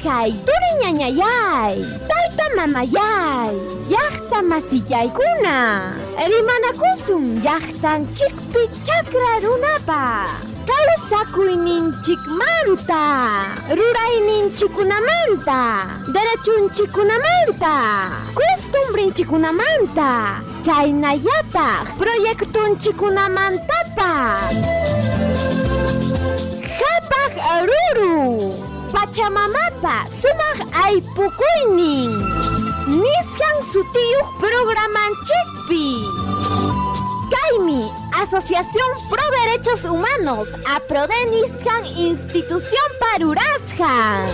Kuyasqay turi ñañayay, tayta mamayay, llaqta masillaykuna, rimanakusun llaqtanchikpi chakra runapa kawsakuyninchikmanta, rurayninchikkunamanta, derechunchikkunamanta, costumbrenchikkunamanta, chaynallataq proyectonchikkunamantapas. Qhapaq ruru, Pachamamapa sumaq aypukuynin nisqan sutiyuq programanchikpi. Kaymi Asociación Pro Derechos Humanos, APRODE nisqan institucionpa rurasqan.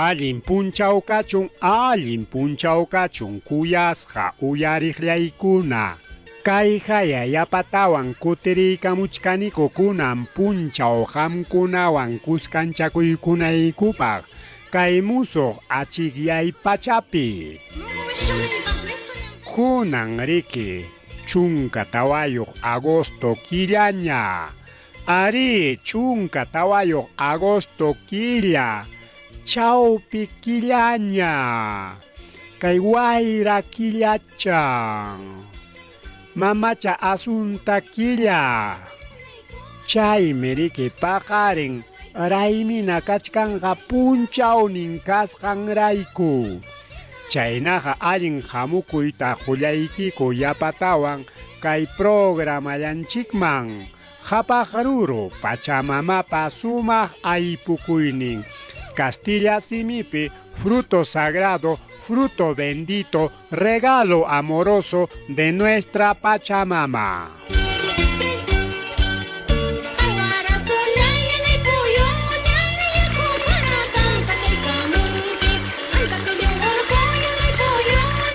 Allin punchaw kachun, allin punchaw kachun, kuyasqa uyariqllaykuna. Kay haya yapatawan kutiriykamuchkaniku kunan punchaw qamkunawan kuskanchakuykunaykupaq kay musuq achikyay pachapi. Kunan riki 14 agosto killaña. Arí, 14 agosto killa, chawpi killaña. Kay wayra killachan. Mamacha asunta killa. Chaymi riki paqarin raymina kachkanqa punchawnin kasqanrayku. Chaynaqa allin hamukuyta qullaykiku yapatawan kay programallanchikman. Qhapaq ruru Pachamamapa sumaq aypukuynin. Castilla simipi fruto sagrado, fruto bendito, regalo amoroso de nuestra Pachamama.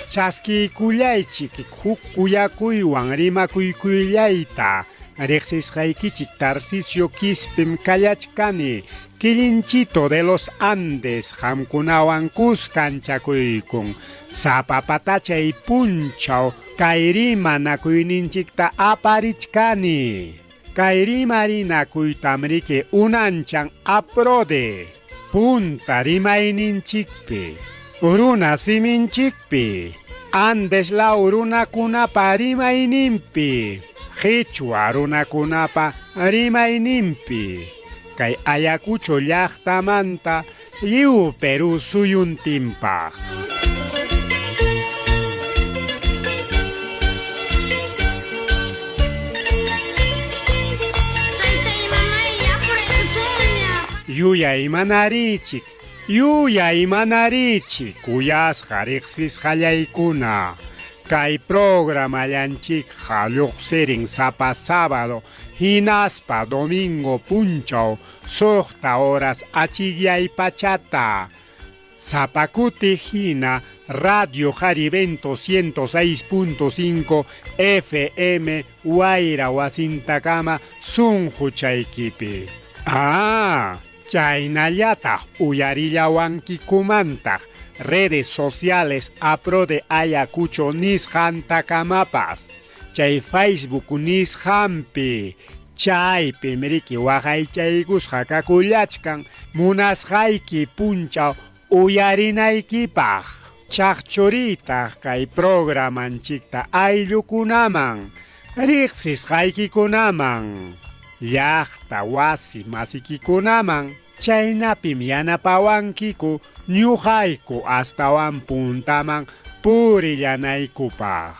Chaskiykullaychik huk kuyakuywan rimakuykuyllayta. Riqsisqaykichik Tarcisio Quispim kallachkani, Quillinchito de los Andes qamkunawan kuskanchakuykun. Sapa patachay punchaw kay rimanakuyninchikta aparichkani. Kay rimarinakuytam riki unanchan APRODE, punta rimayninchikpi, runa siminchikpi, Andes law runakunapa rimayninpi, Qichwa runakunapa rimayninpi, kay Ayacucho llaqtamanta lliw Perú suyuntinpaq. Yuyaymanarichik, yuyaymanarichik, kuyasqa riqsisqallaykuna. Kay programallanchikqa lluqsirin sapa sábado hinaspa domingo punchaw 6 horas achikyay pachata. Sapa kuti hina Radio Jarivento 106.5 FM Wayra wasintakama sunquchaykipi. Ah, chaynallataq uyarillawankikumantaq redes sociales APRODE Ayacucho nisqantakamapas. Chay Facebook nisqanpi chaypim riki waqaychaykusqa kakullachkan munasqayki punchaw uyarinaykipaq. Chaqchuritaq kay programanchikta ayllukunaman, riqsisqaykikunaman, llaqta wasi masikikunaman. Chaynapim yanapawankiku ñuqayku astawan puntaman purillanaykupaq.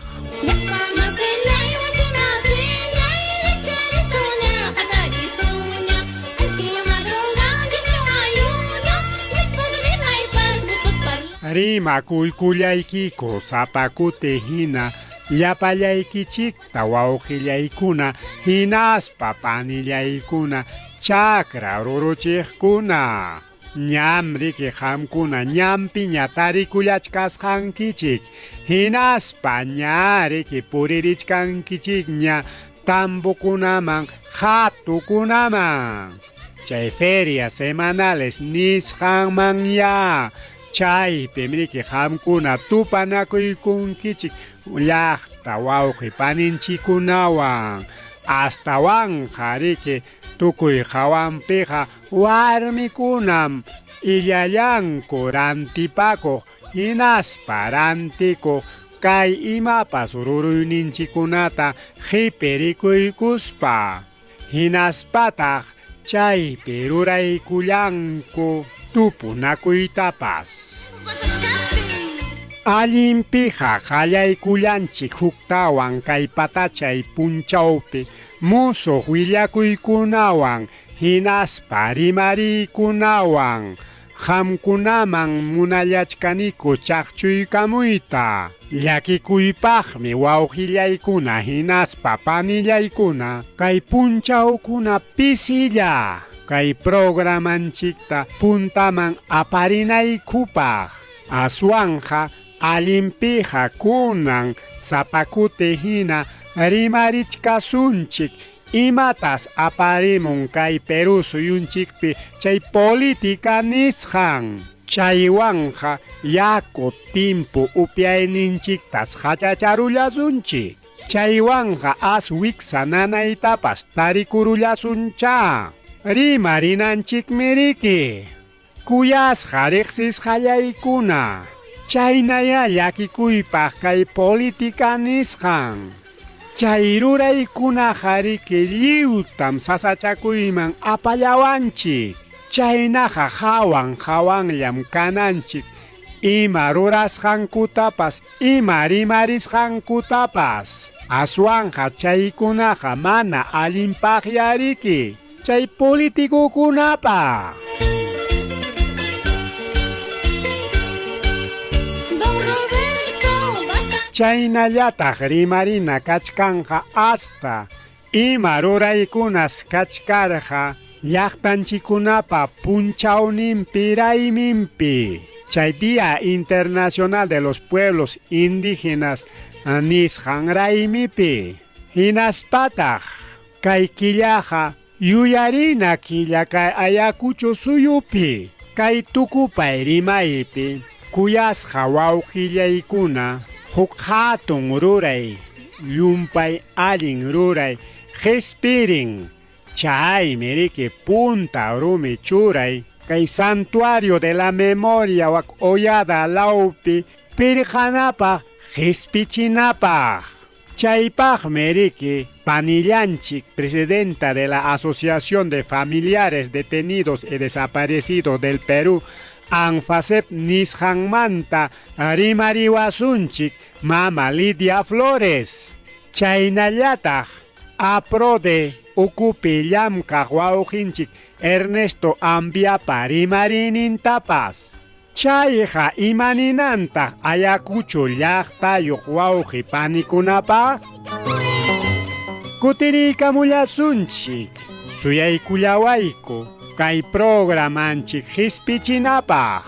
Rimakuykullaykiku sapa kuti hina llapallaykichikta wawqillaykuna hinaspa panillaykuna chakra ruruchiqkuna. Ñam riki qamkuna ñampiña tarikullachkasqankichik hinaspa ña riki puririchkankichikña tambokunaman hatukunaman. Chay ferias semanales nisqanman ya chaypim riki qamkuna tupanakuykunkichik llaqta wawqi paninchikkunawan astawanqa riki tukuy hawanpiqa warmikunam illallanku rantipakuq hinaspa rantikuq kay imapas ruruyninchikkunata qhipirikuykuspa hinaspataq chaypi ruraykullanku tupunakuytapas. Allinpiqa qallaykullanchik huktawan kay patachay punchawpi musuq willakuykunawan hinaspa rimariykunawan qamkunaman munallachkaniku chaqchuykamuyta. Llakikuypaqmi wawqillaykuna hinaspa panillaykuna kay punchawkuna pisilla kay programanchikta puntaman aparinaykupaq. Aswanja allinpiqa kunan sapa kuti hina rimarichkasunchik imatas aparimun kay Perú suyunchikpi chay política nisqan. Chaywanja yaku timpu upyayninchiktas hachacharullasunchik. Chaywanja as wiksa nanaytapas tarikurullasuncha. Rimarinanchikmi riki. Kuyasqa riqsisqallaykuna. Chaynaya llakikuypaq kay política nisqan. Chay ruraykunaqa riki lliwtam sasachakuyman apallawanchik. Chaynaqa hawan hawanllam kananchik ima rurasqankutapas ima rimarisqankutapas. Aswanja chaykunaqa mana allinpaqya riki chay politicokunapaq. Chaynallataq rimarina kachkanqa hasta ima ruraykunas kachkarqa llaqtanchikkunapa punchawninpi rayminpi. Chay Día Internacional de los Pueblos Indígenas nisqan raymipi. Hinaspataq kay killaqa yuyarina killa kay Ayacucho suyupi. Kay tukupay rimaypi kuyasqa wawqillaykuna huk hatun ruray llumpay allin ruray qispirin. Chaymi riki punta rumi churay kay Santuario de la Memoria wak Oyada lawpi pirqanapaq qispichinapaq. Chaypaqmi riki panillanchik, presidenta de la Asociación de Familiares Detenidos y Desaparecidos del Perú, ANFASEP nisqanmanta rimariwasunchik mama Lidia Flores. Chaynallataq APRODE ukupi llamkaq wawqinchik Ernesto Ambiapa rimarinintapas. Chayqa imaninantaq Ayacucho llaqtayuq wawqi panikunapaq? Kutiriykamullasunchik, suyaykullawayku kay programanchik qispichinapaq.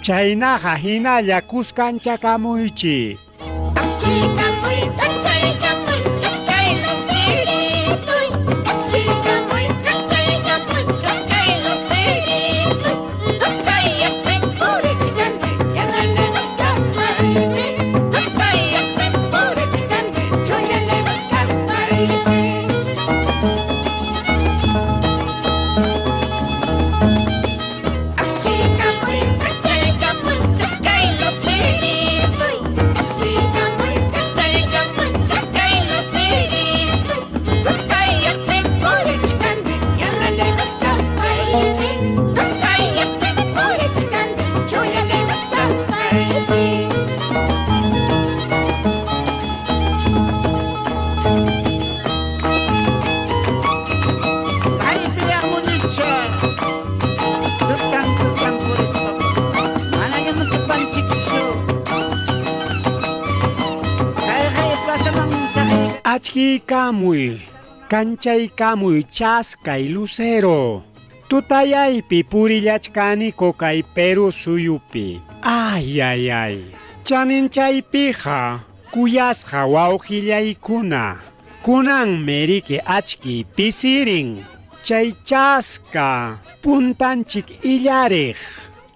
Chaynaqa hinalla kuskanchakamuychik. Achkiykamuy, kanchaykamuy chaskay lucero. Tutayaypi purillachkaniku kay Perú suyupi. Ay, ay, ay. Chaninchaypiqa kuyasqa wawqillaykuna. Kunanmi riki achkiy pisirin. Chay chaska puntanchik illariq.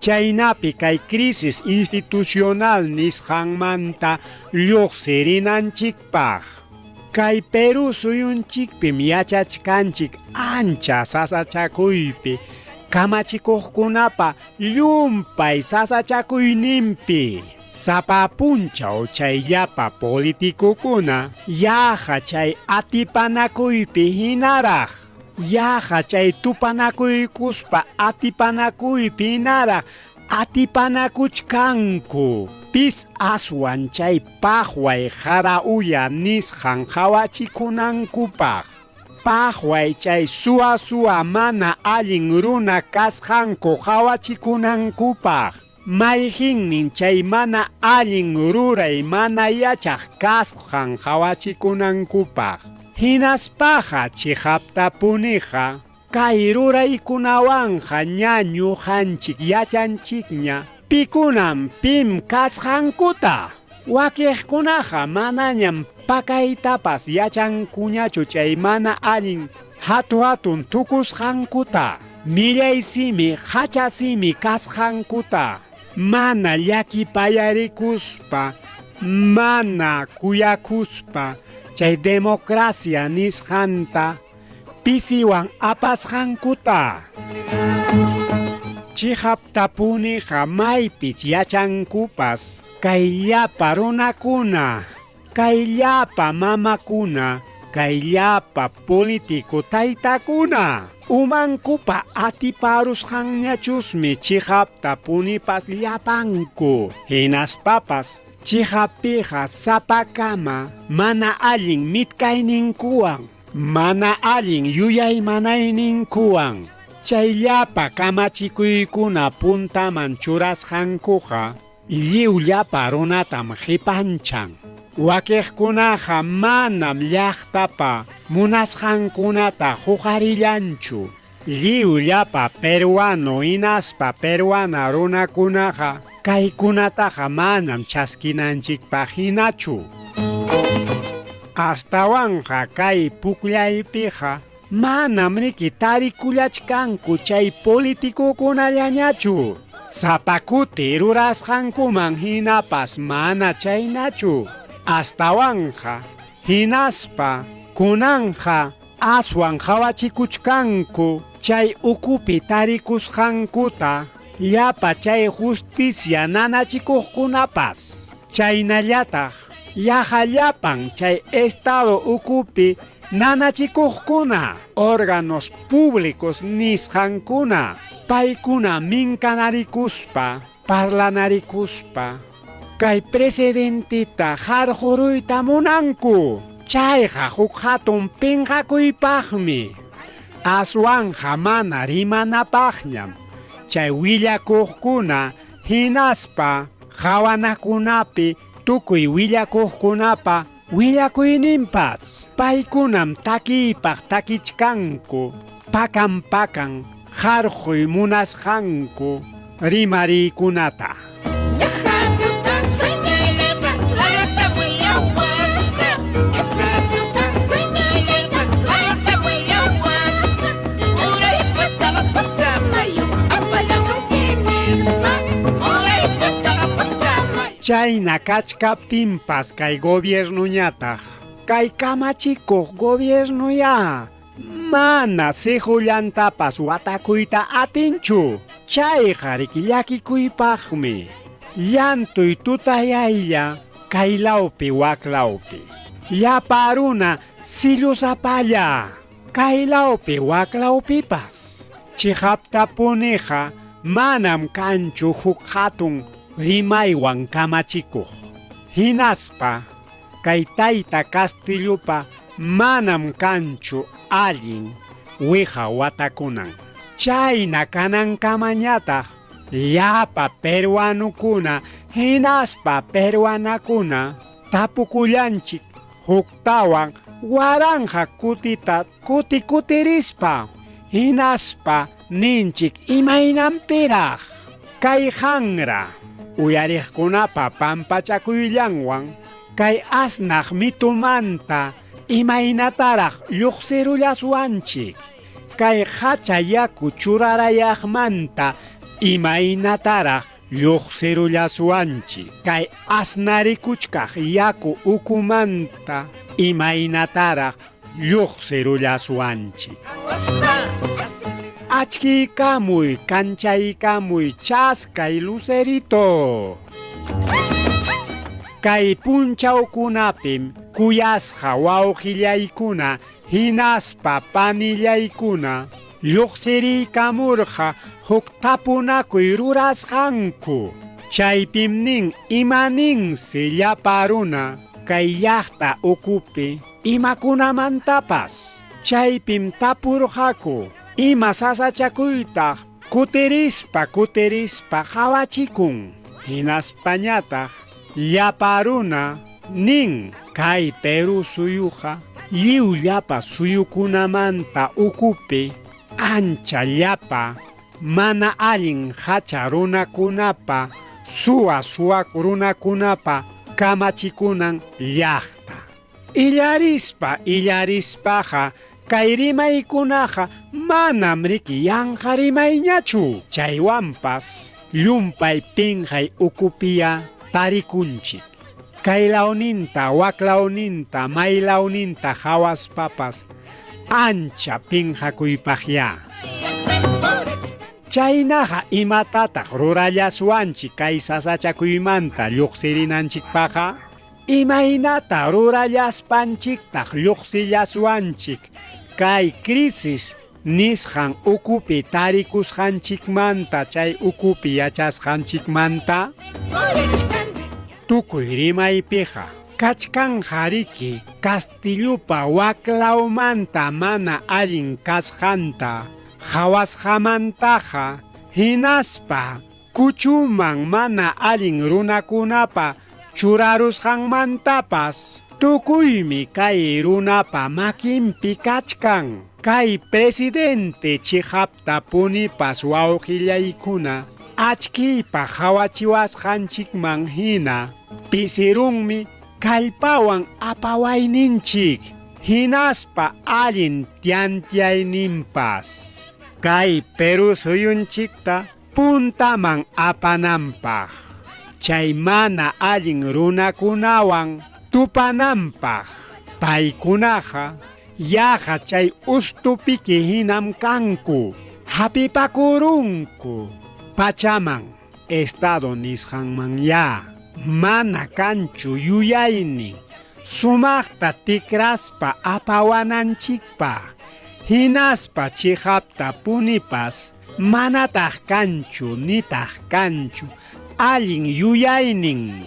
Chaynapi kay crisis institucional nisqanmanta lluqsirinanchikpaq. Kay Perú suyunchikpim yachachkanchik ancha sasachakuypi, kamachikuqkunapa llumpay sasachakuyninpi. Sapa punchaw chay llapa politikukuna yaqa chay atipanakuypi hinaraq, yaqa chay tupanakuykuspa atipanakuypi hinaraq atipanakuchkanku. Pis aswan chay paqway qara uya nisqan qawachikunankupaq. Paqway chay suwa suwa mana allin runa kasqanku qawachikunankupaq. Mayqinnin chay mana allin ruray mana yachaq kasqan qawachikunankupaq. Hinaspaqa chiqaptapuniqa kay ruraykunawanqa ña ñuqanchik yachanchikña pikunam pim kasqankuta. Wakiqkunaqa manañam pakaytapas yachankuñachu chay mana allin hatu hatun tukusqankuta, millay simi hacha simi kasqankuta, mana llakipayarikuspa, mana kuyakuspa chay democracia nisqanta pisiwan apasqankuta. Chiqaptapuniqa maypich yachankupas kay llapa runakuna, kay llapa mamakuna, kay llapa político taytakuna. Umankupa atiparusqanñachusmi chiqaptapunipas llapanku. Hinaspapas chiqappiqa sapakama mana allin mitkayninkuwan, mana allin yuyaymanayninkuwan. Chay llapa kamachikuykuna puntaman churasqankuqa lliw llapa runatam qipanchan. Wakiqkunaqa manam llaqtapa munasqankunata huqarillanchu. Lliw llapa peruano hinaspa peruana runakunaqa kaykunataqa manam chaskinanchikpaq hinachu. Astawanqa kay pukllaypiqa manam riki tarikullachkanku chay politikukunallañachu. Sapa kuti rurasqankuman hinapas mana chaynachu. Astawanqa hinaspa kunanqa aswan qawachikuchkanku chay ukupi tarikusqankuta llapa chay justicia nanachikuqkunapas. Chaynallataq yaqa llapan chay estado ukupi nanachikuqkuna, órganos públicos nisqankuna, paykuna minkanarikuspa, parlanarikuspa, kay presidentita qarquruyta munanku. Chayqa huk hatun pinqakuypaqmi. Aswanqa mana rimanapaqñam. Chay willakuqkuna hinaspa qawanakunapi tukuy willakuqkunapa willakuyninpas. Paykunam takiypaq takichkanku, pakan pakan qarquy munasqanku rimariykunata. Chayna kachkaptinpas kay gobiernuñataq, kay kamachikuq gobiernuya mana sijullantapas watakuyta atinchu. Chayqa riki llakikuypaqmi. Llantuy tutayaylla kaylawpi waklawpi. Llapa runa sillusapalla kaylawpi waklawpipas. Chiqaptapuniqa manam kanchu huk hatun rimaywan kamachikuq. Hinaspa kay tayta Castillopa manam kanchu allin wiqa watakunan. Chayna kanankamañataq llapa peruanukuna hinaspa peruanakuna tapukullanchik Huktawan waranqa kutita kuti kutirispa hinaspa ninchik imaynanpiraq kay hanra uyariqkunapa pampachakuyllanwan kay asnaq mitumanta imaynataraq lluqsirullaswanchik kay hacha yaku churarayaqmanta imaynataraq lluqsirullaswanchik kay asnarikuchkaq yaku ukumanta imaynataraq lluqsirullaswanchik. Achkiykamuy, kanchaykamuy, chaskay lucerito. Kay punchawkunapim kuyasqa wawqillaykuna hinaspa panillaykuna lluqsiriykamurqa huk tapunakuy rurasqanku. Chaypim nin imaninsi llapa runa kay llaqta ukupi imakunamantapas. Chaypim tapurqaku ima sasachakuytaq kutirispa kutirispa qawachikun. Hinaspañataq llapa runa nin kay Perú suyuqa lliw llapa suyukunamanta ukupi ancha llapa mana allin hacha runakunapa suwa suwa runakunapa kamachikunan llaqta. Illarispa illarispaqa kay rimaykunaqa manam riki yanqa rimayñachu. Chaywanpas llumpay pinqay ukupiya tarikunchik. Kay lawninta wak lawninta may lawninta hawaspapas ancha pinqakuypaqya. Chaynaqa imatataq rurallaswanchik kay sasachakuymanta lluqsirinanchikpaqqa? Imaynata rurallaspanchiktaq lluqsillaswanchik kay crisis nisqan ukupi tarikusqanchikmanta chay ukupi yachasqanchikmanta? Tukuy rimaypiqa kachkanqa riki Castillopa waklawmanta mana allin kasqanta qawasqamantaqa hinaspa kuchuman mana allin runakunapa churarusqanmantapas tukuymi kay runapa makinpi kachkan. Kay presidente chiqapta punipas wawqillaykuna achkiypa qawachiwasqanchikman hina pisirunmi kallpawan apawayninchik hinaspa allin tiantiayninpas. Kay Perú suyunchikta puntaman apananpaq chay mana allin runakunawan tupananpaq paykunaqa yaqa chay ustupiki hinam kanku hapipakurunku pachaman Estado nisqanman ya mana kanchu yuyaynin sumaqta tikraspa apawananchikpaq hinaspa chiqapta punipas manataq kanchu nitaq kanchu allin yuyaynin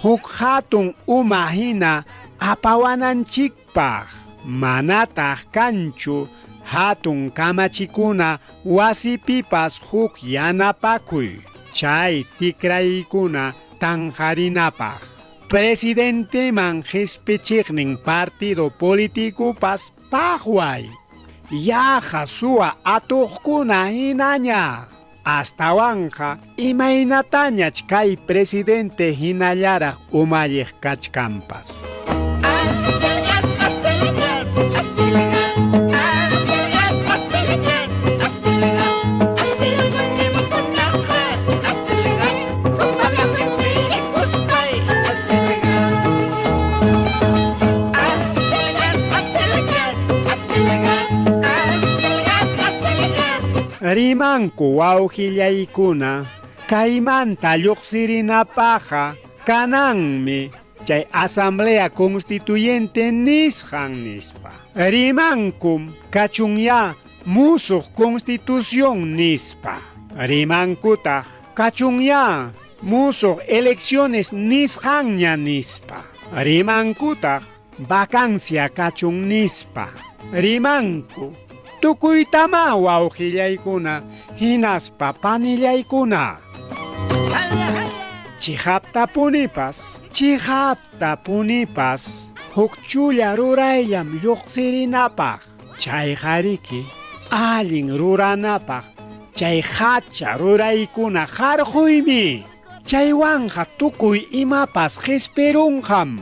huk hatun uma hina apawananchikpaq manataq kanchu hatun kamachikuna wasipipas huk yanapakuy chay tikraykuna tanqarinapaq. Presidenteman qispichiqnin partido politicopas paqway yaqa suwa atuqkuna hinaña. Astawanqa imaynatañach kay presidente hinallaraq umalliq kachkanpas. Rimanku wawqillaykuna kaymanta lluqsirinapaqqa kananmi chay asamblea constituyente nisqan nispa. Rimankum kachunya musuq constitución nispa. Rimankutaq kachunya musuq elecciones nisqanña nispa. Rimankutaq vacancia kachun nispa. Rimanku tukuytama wawqillaykuna hinaspa panillaykuna. Chiqapta punipas, chiqapta punipas, Huk chulla rurayllam lluqsirinapaq. Chayqariki allin ruranapaq chay hacha ruraykuna harquymi. Chaywanqa tukuy imapas qispirunqam.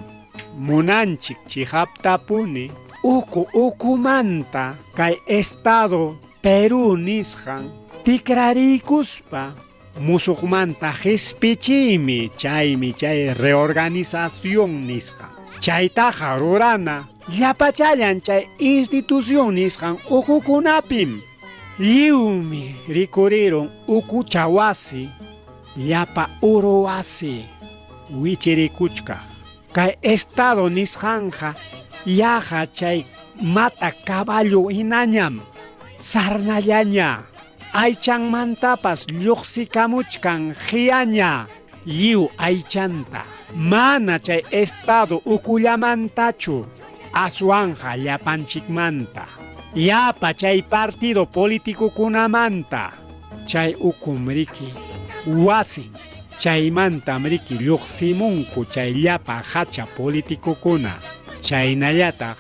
Munanchik chiqaptapuni uku ukumanta kay Estado Perú nisqan tikrariykuspa musuqmanta qispichiymi, chaymi chay reorganización nisqan. Chaytaqa rurana llapachallan chay institución nisqan ukukunapim. Lliwmi rikurirun ukucha wasi, llapa uru wasi wichirikuchkaq. Kay Estado nisqanqa yaqa chay mata caballo hinañam, sarnallaña, aychanmantapas lluqsikamuchkan qiyaña lliw aychanta. Mana chay Estado ukullamantachu, aswanqa llapanchikmanta. Llapa chay partido politicokunamanta. Chay ukum riki wasin, chaymantam riki lluqsimunku chay llapa hacha politicokuna. Chaynallataq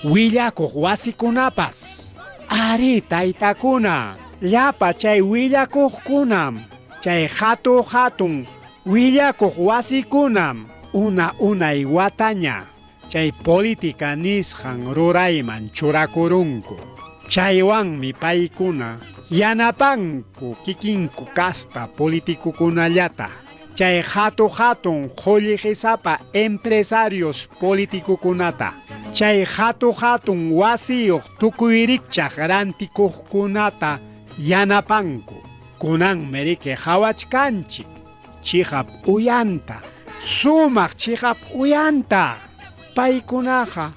willakuq wasikunapas. Arí, taytakuna, llapa chay willakuqkunam, chay hatu hatun willakuq wasikunam una unay wataña chay política nisqan rurayman churakurunku. Chaywanmi paykuna yanapanku kikinku kasta politicokunallata. Chay hatu hatun qullqisapa empresarios politicokunata. Chay hatu hatun wasiyuq tukuy rikchaq rantikuqkunata yanapanku. Kunanmi riki qhawachkanchik chiqap uyanta, sumaq chiqap uyanta. Paykunaqa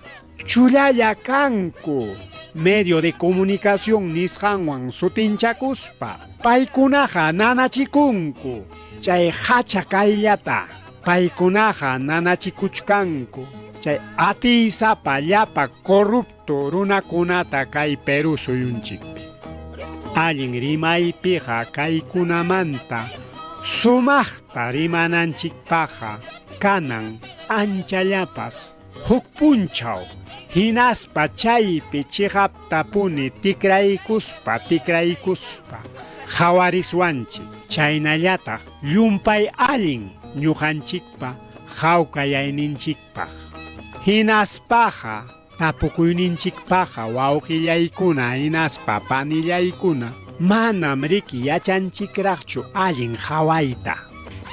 chullalla kanku medio de comunicación nisqanwan sutinchakuspa. Paykunaqa nanachikunku chay hacha kayllata. Paykunaqa nanachikuchkanku chay atiysapa llapa corrupto runakunata kay Perú suyunchikpi. Allin rimaypiqa kaykunamanta sumaqta rimananchikpaqqa kanan anchallapas huk punchaw hinaspa chaypi chiqaptapuni tikraykuspa tikraykuspa qhawariswanchik. Chaynallataq llumpay allin ñuqanchikpa hawkayayninchikpaq. Hinaspaqa tapukuyninchikpaqqa wawqillaykuna hinaspa panillaykuna manam riki yachanchikraqchu allin qhawayta.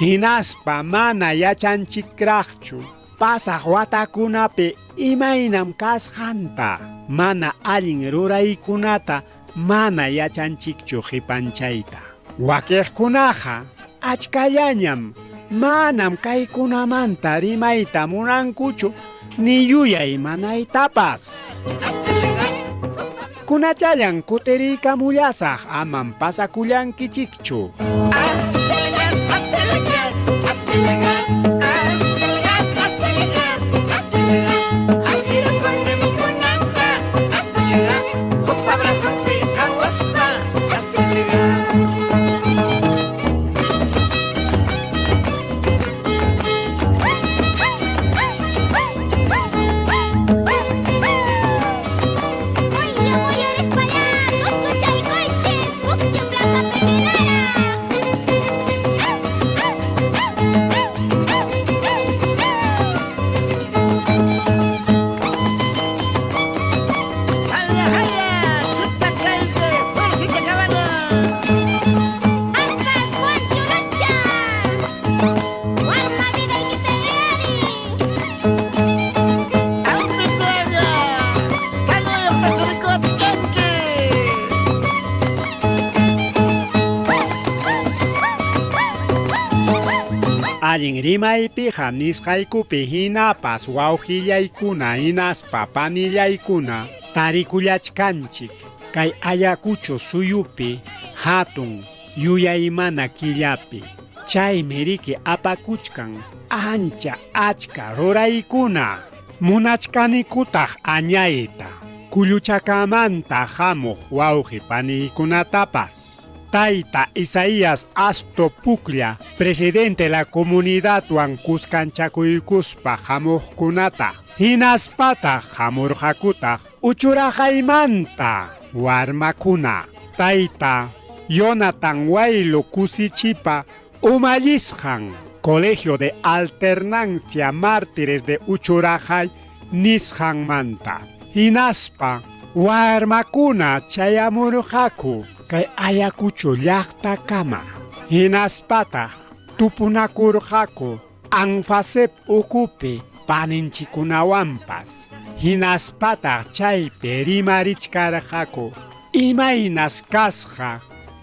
Hinaspa mana yachanchikraqchu pasaq watakunapi imaynam kasqanta, mana allin ruraykunata mana yachanchikchu qipanchayta. Wakiqkunaqa achkallañam manam kaykunamanta rimayta munankuchu ni yuyay manaytapas. Kunachallan kutiriykamullasaq amam pasakullankichikchu. Allin rimaypiqa nisqaykupi hinapas wawqillaykuna hinaspa panillaykuna tarikullachkanchik kay Ayacucho suyupi hatun yuyaymana killapi. Chaymi riki apakuchkan ancha achka ruraykuna. Munachkanikutaq añayta kulluchakamanta hamuq wawqi paniykunatapas. Tayta Isaías Asto Puklla, presidente la comunidadwan kuskanchakuykuspa hamuqkunata. Hinaspataq hamurqakutaq Uchuraqaymanta warmakuna. Tayta Jonathan Waylo Kusichipa umallisqan Colegio de Alternancia Mártires de Uchuraqay nisqanmanta. Hinaspa warmakuna chayamurqaku kay Ayacucho llaqtakama. Hinaspataq tupunakurqaku Anfasep ukupi paninchikunawanpas. Hinaspataq chaypi rimarichkarqaku imaynas kasqa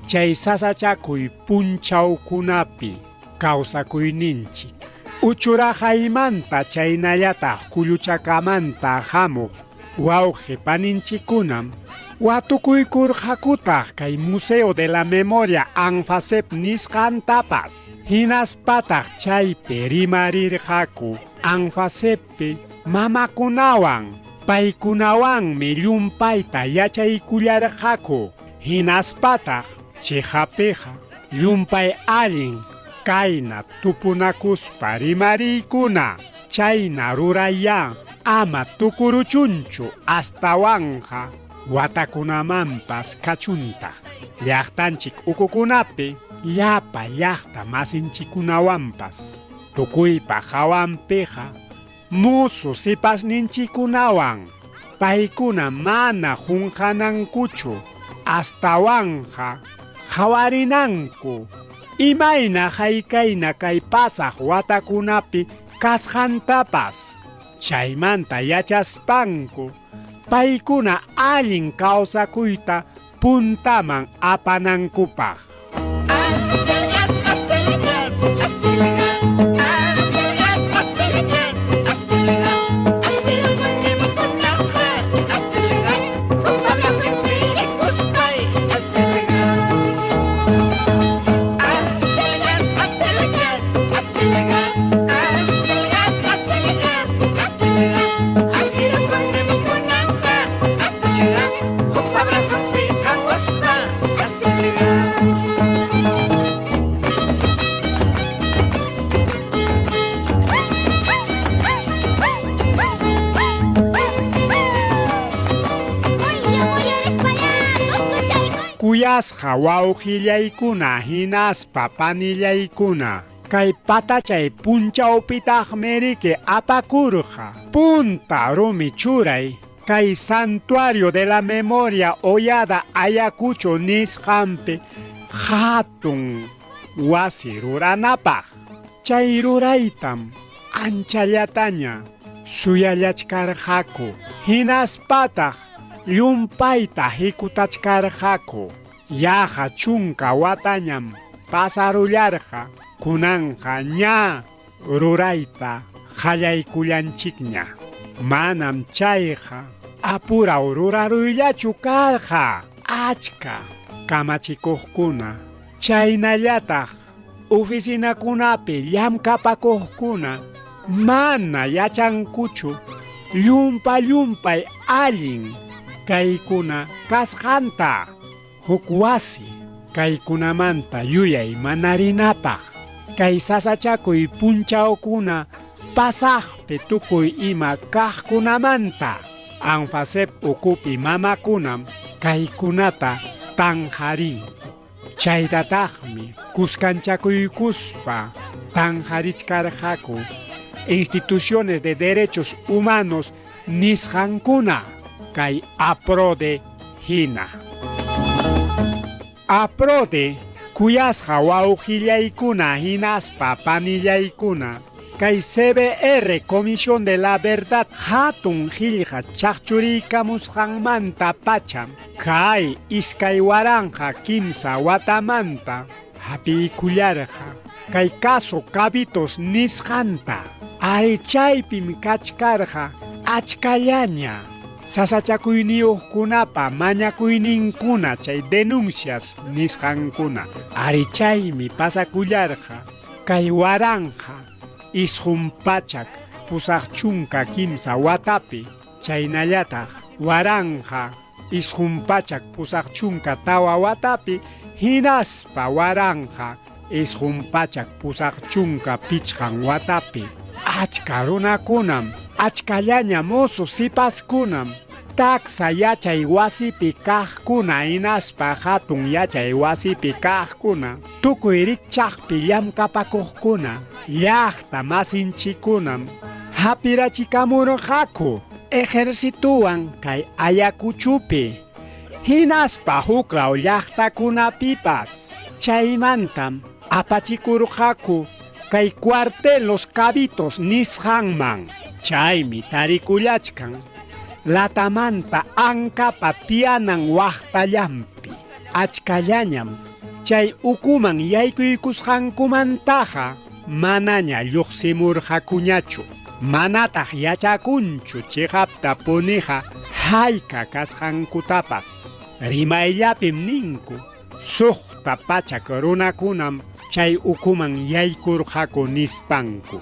chay sasachakuy punchawkunapi kawsakuyninchik. Uchuraqaymanta chaynallataq Kulluchakamanta hamuq wawqi paninchikkunam watukuykurqakutaq kay Museo de la Memoria Anfasep nisqantapas. Hinaspataq chaypi rimarirqaku Anfaseppi mamakunawan, paykunawanmi llumpayta yachaykullarqaku. Hinaspataq chiqapiqa llumpay allin kayna tupunakuspa rimariykuna, chayna rurayá ama tukuruchunchu astawanqa watakunamanpas kachuntaq. Llaqtanchik ukukunapi llapa llaqta masinchikunawanpas tukuypa hawanpiqa musu sipasninchikunawan paykuna mana qunqanankuchu astawanqa qhawarinanku imayna haykayna kay pasaq watakunapi kasqantapas. Chaymanta yachaspanku paykuna allin kawsakuyta puntaman apanankupaq. Kuyasqa wawqillaykuna hinaspa panillaykuna, kay patachay punchawpitaqmi riki apakurqa punta rumi churay kay Santuario de la Memoria Hoyada Ayacucho nisqanpi hatun wasi ruranapaq. Chay ruraytam anchallataña suyallachkarqaku, hinaspataq llumpayta hikutachkarqaku. Yaqa chunka watañam pasarullarqa, kunanqa ña rurayta qallaykullanchikña. Manam chayqa apuraw ruraruyllachu karqa. Achka kamachikuqkuna chaynallataq oficinakunapi llamkapakuqkuna mana yachankuchu llumpa llumpay allin kaykuna kasqanta. Huk wasi kaykunamanta yuyay manarinapaq kay sasachakuy punchawkuna pasaqpi tukuy ima kaqkunamanta. Anfasep ukupi mamakunam kaykunata tanqarinku. Chaytataqmi kuskanchakuykuspa tanqarichkarqaku instituciones de derechos humanos nisqankuna kay APRODE hina. APRODE kuyasqa wawqillaykuna hinaspa panillaykuna kay CBR Comisión de la Verdad hatun qillqa chaqchuriykamusqanmanta pacham kay 2003 watamanta hapiykullarqa kay caso Cabitos nisqanta. Ari chaypim kachkarqa achkallaña sasachakuyniyuqkunapa mañakuyninkuna chay denuncias nisqankuna. Ari chaymi pasakullarqa kay 1983 watapi chaynallataq 1984 watapi Hinaspa 1985 watapi achka runakunam, achkallaña mozo sipaskunam, taksa yachay wasipi kaqkuna hinaspa hatun yachay wasipi kaqkuna, tukuy rikchaqpi llamkapakuqkuna, llaqta masinchikunam hapirachikamurqaku ejercituwan kay Ayacuchupi, hinaspa huklaw llaqtakunapipas. Chaymantam apachikurqaku kay cuartel Los Cabitos nisqanman. Chaymi tarikullachkan latamanta ankapa tiyanan waqtallanpi. Achkallañam chay ukuman yaykuykusqankumantaqa manaña lluqsimurqakuñachu. Manataq yachakunchu chiqaptapuniqa hayka kasqankutapas. Rimayllapim ninku 600 runakunam chay ukuman yaykurqaku nispanku.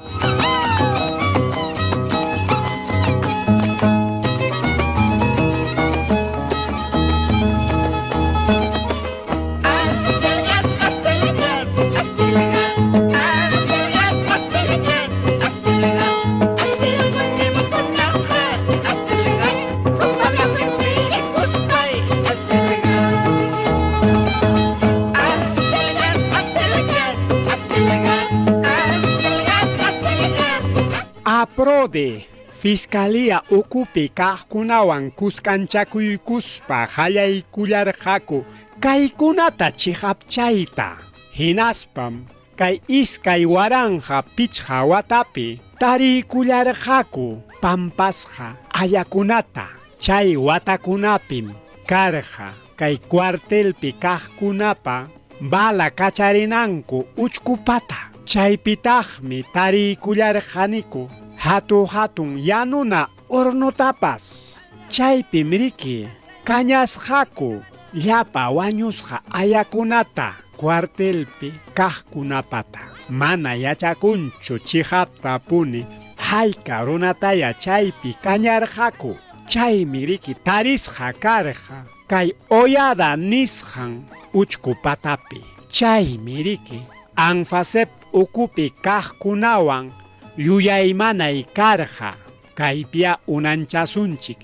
APRODE, Fiscalía ukupi kaqkunawan kuskanchakuykuspa qallaykullarqaku kaykunata chiqapchayta. Hinaspam kay 2005 watapi tariykullarqaku pampasqa ayakunata. Chay watakunapim karqa kay cuartelpi kaqkunapa bala kacharinanku uchkupata. Chaypitaqmi tariykullarqaniku hatu hatun yanuna hornotapas. Chaypim riki kañasqaku llapa wañusqa ayakunata cuartelpi kaqkunapata. Mana yachakunchu chiqaptapuni hayka runataya chaypi kañarqaku. Chaymi riki tarisqa karqa kay oyada nisqan uchkupatapi. Chaymi riki ANFASEP ukupi kaqkunawan yuyaymanay karqa. Kaypiya unanchasunchik,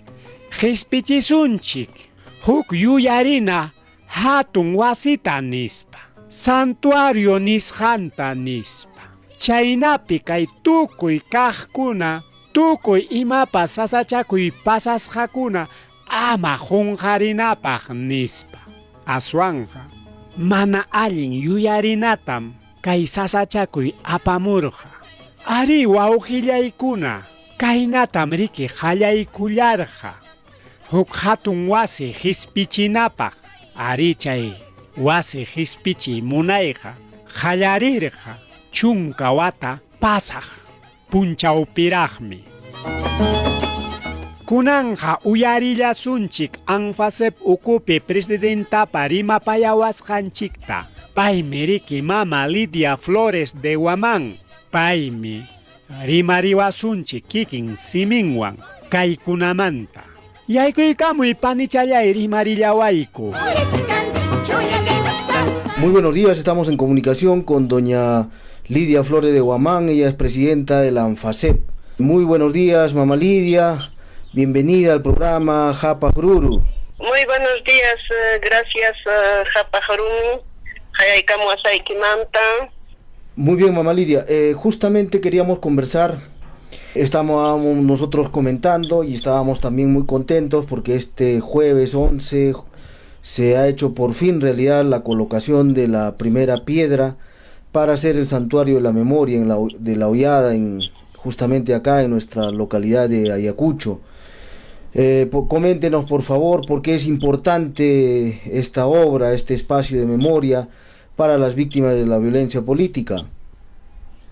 qispichisunchik huk yuyarina hatun wasita nispa, santuario nisqanta nispa. Chaynapi kay tukuy kaqkuna, tukuy imapas sasachakuy pasasqakuna ama qunqarinapaq nispa. Aswanqa mana allin yuyarinatam kay sasachakuy apamurqa. Ari wawqillaykuna, kaynatam riki qallaykullarqa huk hatun wasi qispichinapaq. Ari chay wasi qispichiy munayqa qallarirqa 10 wata pasaq punchawpiraqmi. Kunanqa uyarillasunchik ANFASEP ukupi presidentapa rimapayawasqanchikta. Paymi riki mama Lidia Flores de Guamán. Paymi rimariwasunchik kikin siminwan kaykunamanta. Yaykuykamuy panichallay rimarillawayku. Muy buenos días, estamos en comunicación con doña Lidia Flores de Guamán, ella es presidenta de la ANFASEP. Muy buenos días, mamá Lidia, bienvenida al programa Qhapaq Ruru. Muy buenos días, gracias Qhapaq Rumi, Hayaykamuwasaykimanta. Muy bien, mamá Lidia, justamente queríamos conversar, estábamos nosotros comentando y estábamos también muy contentos porque este jueves 11 se ha hecho por fin realidad la colocación de la primera piedra para hacer el santuario de la memoria en de la Hoyada, justamente acá en nuestra localidad de Ayacucho. Coméntenos por favor por qué es importante esta obra, este espacio de memoria para las víctimas de la violencia política.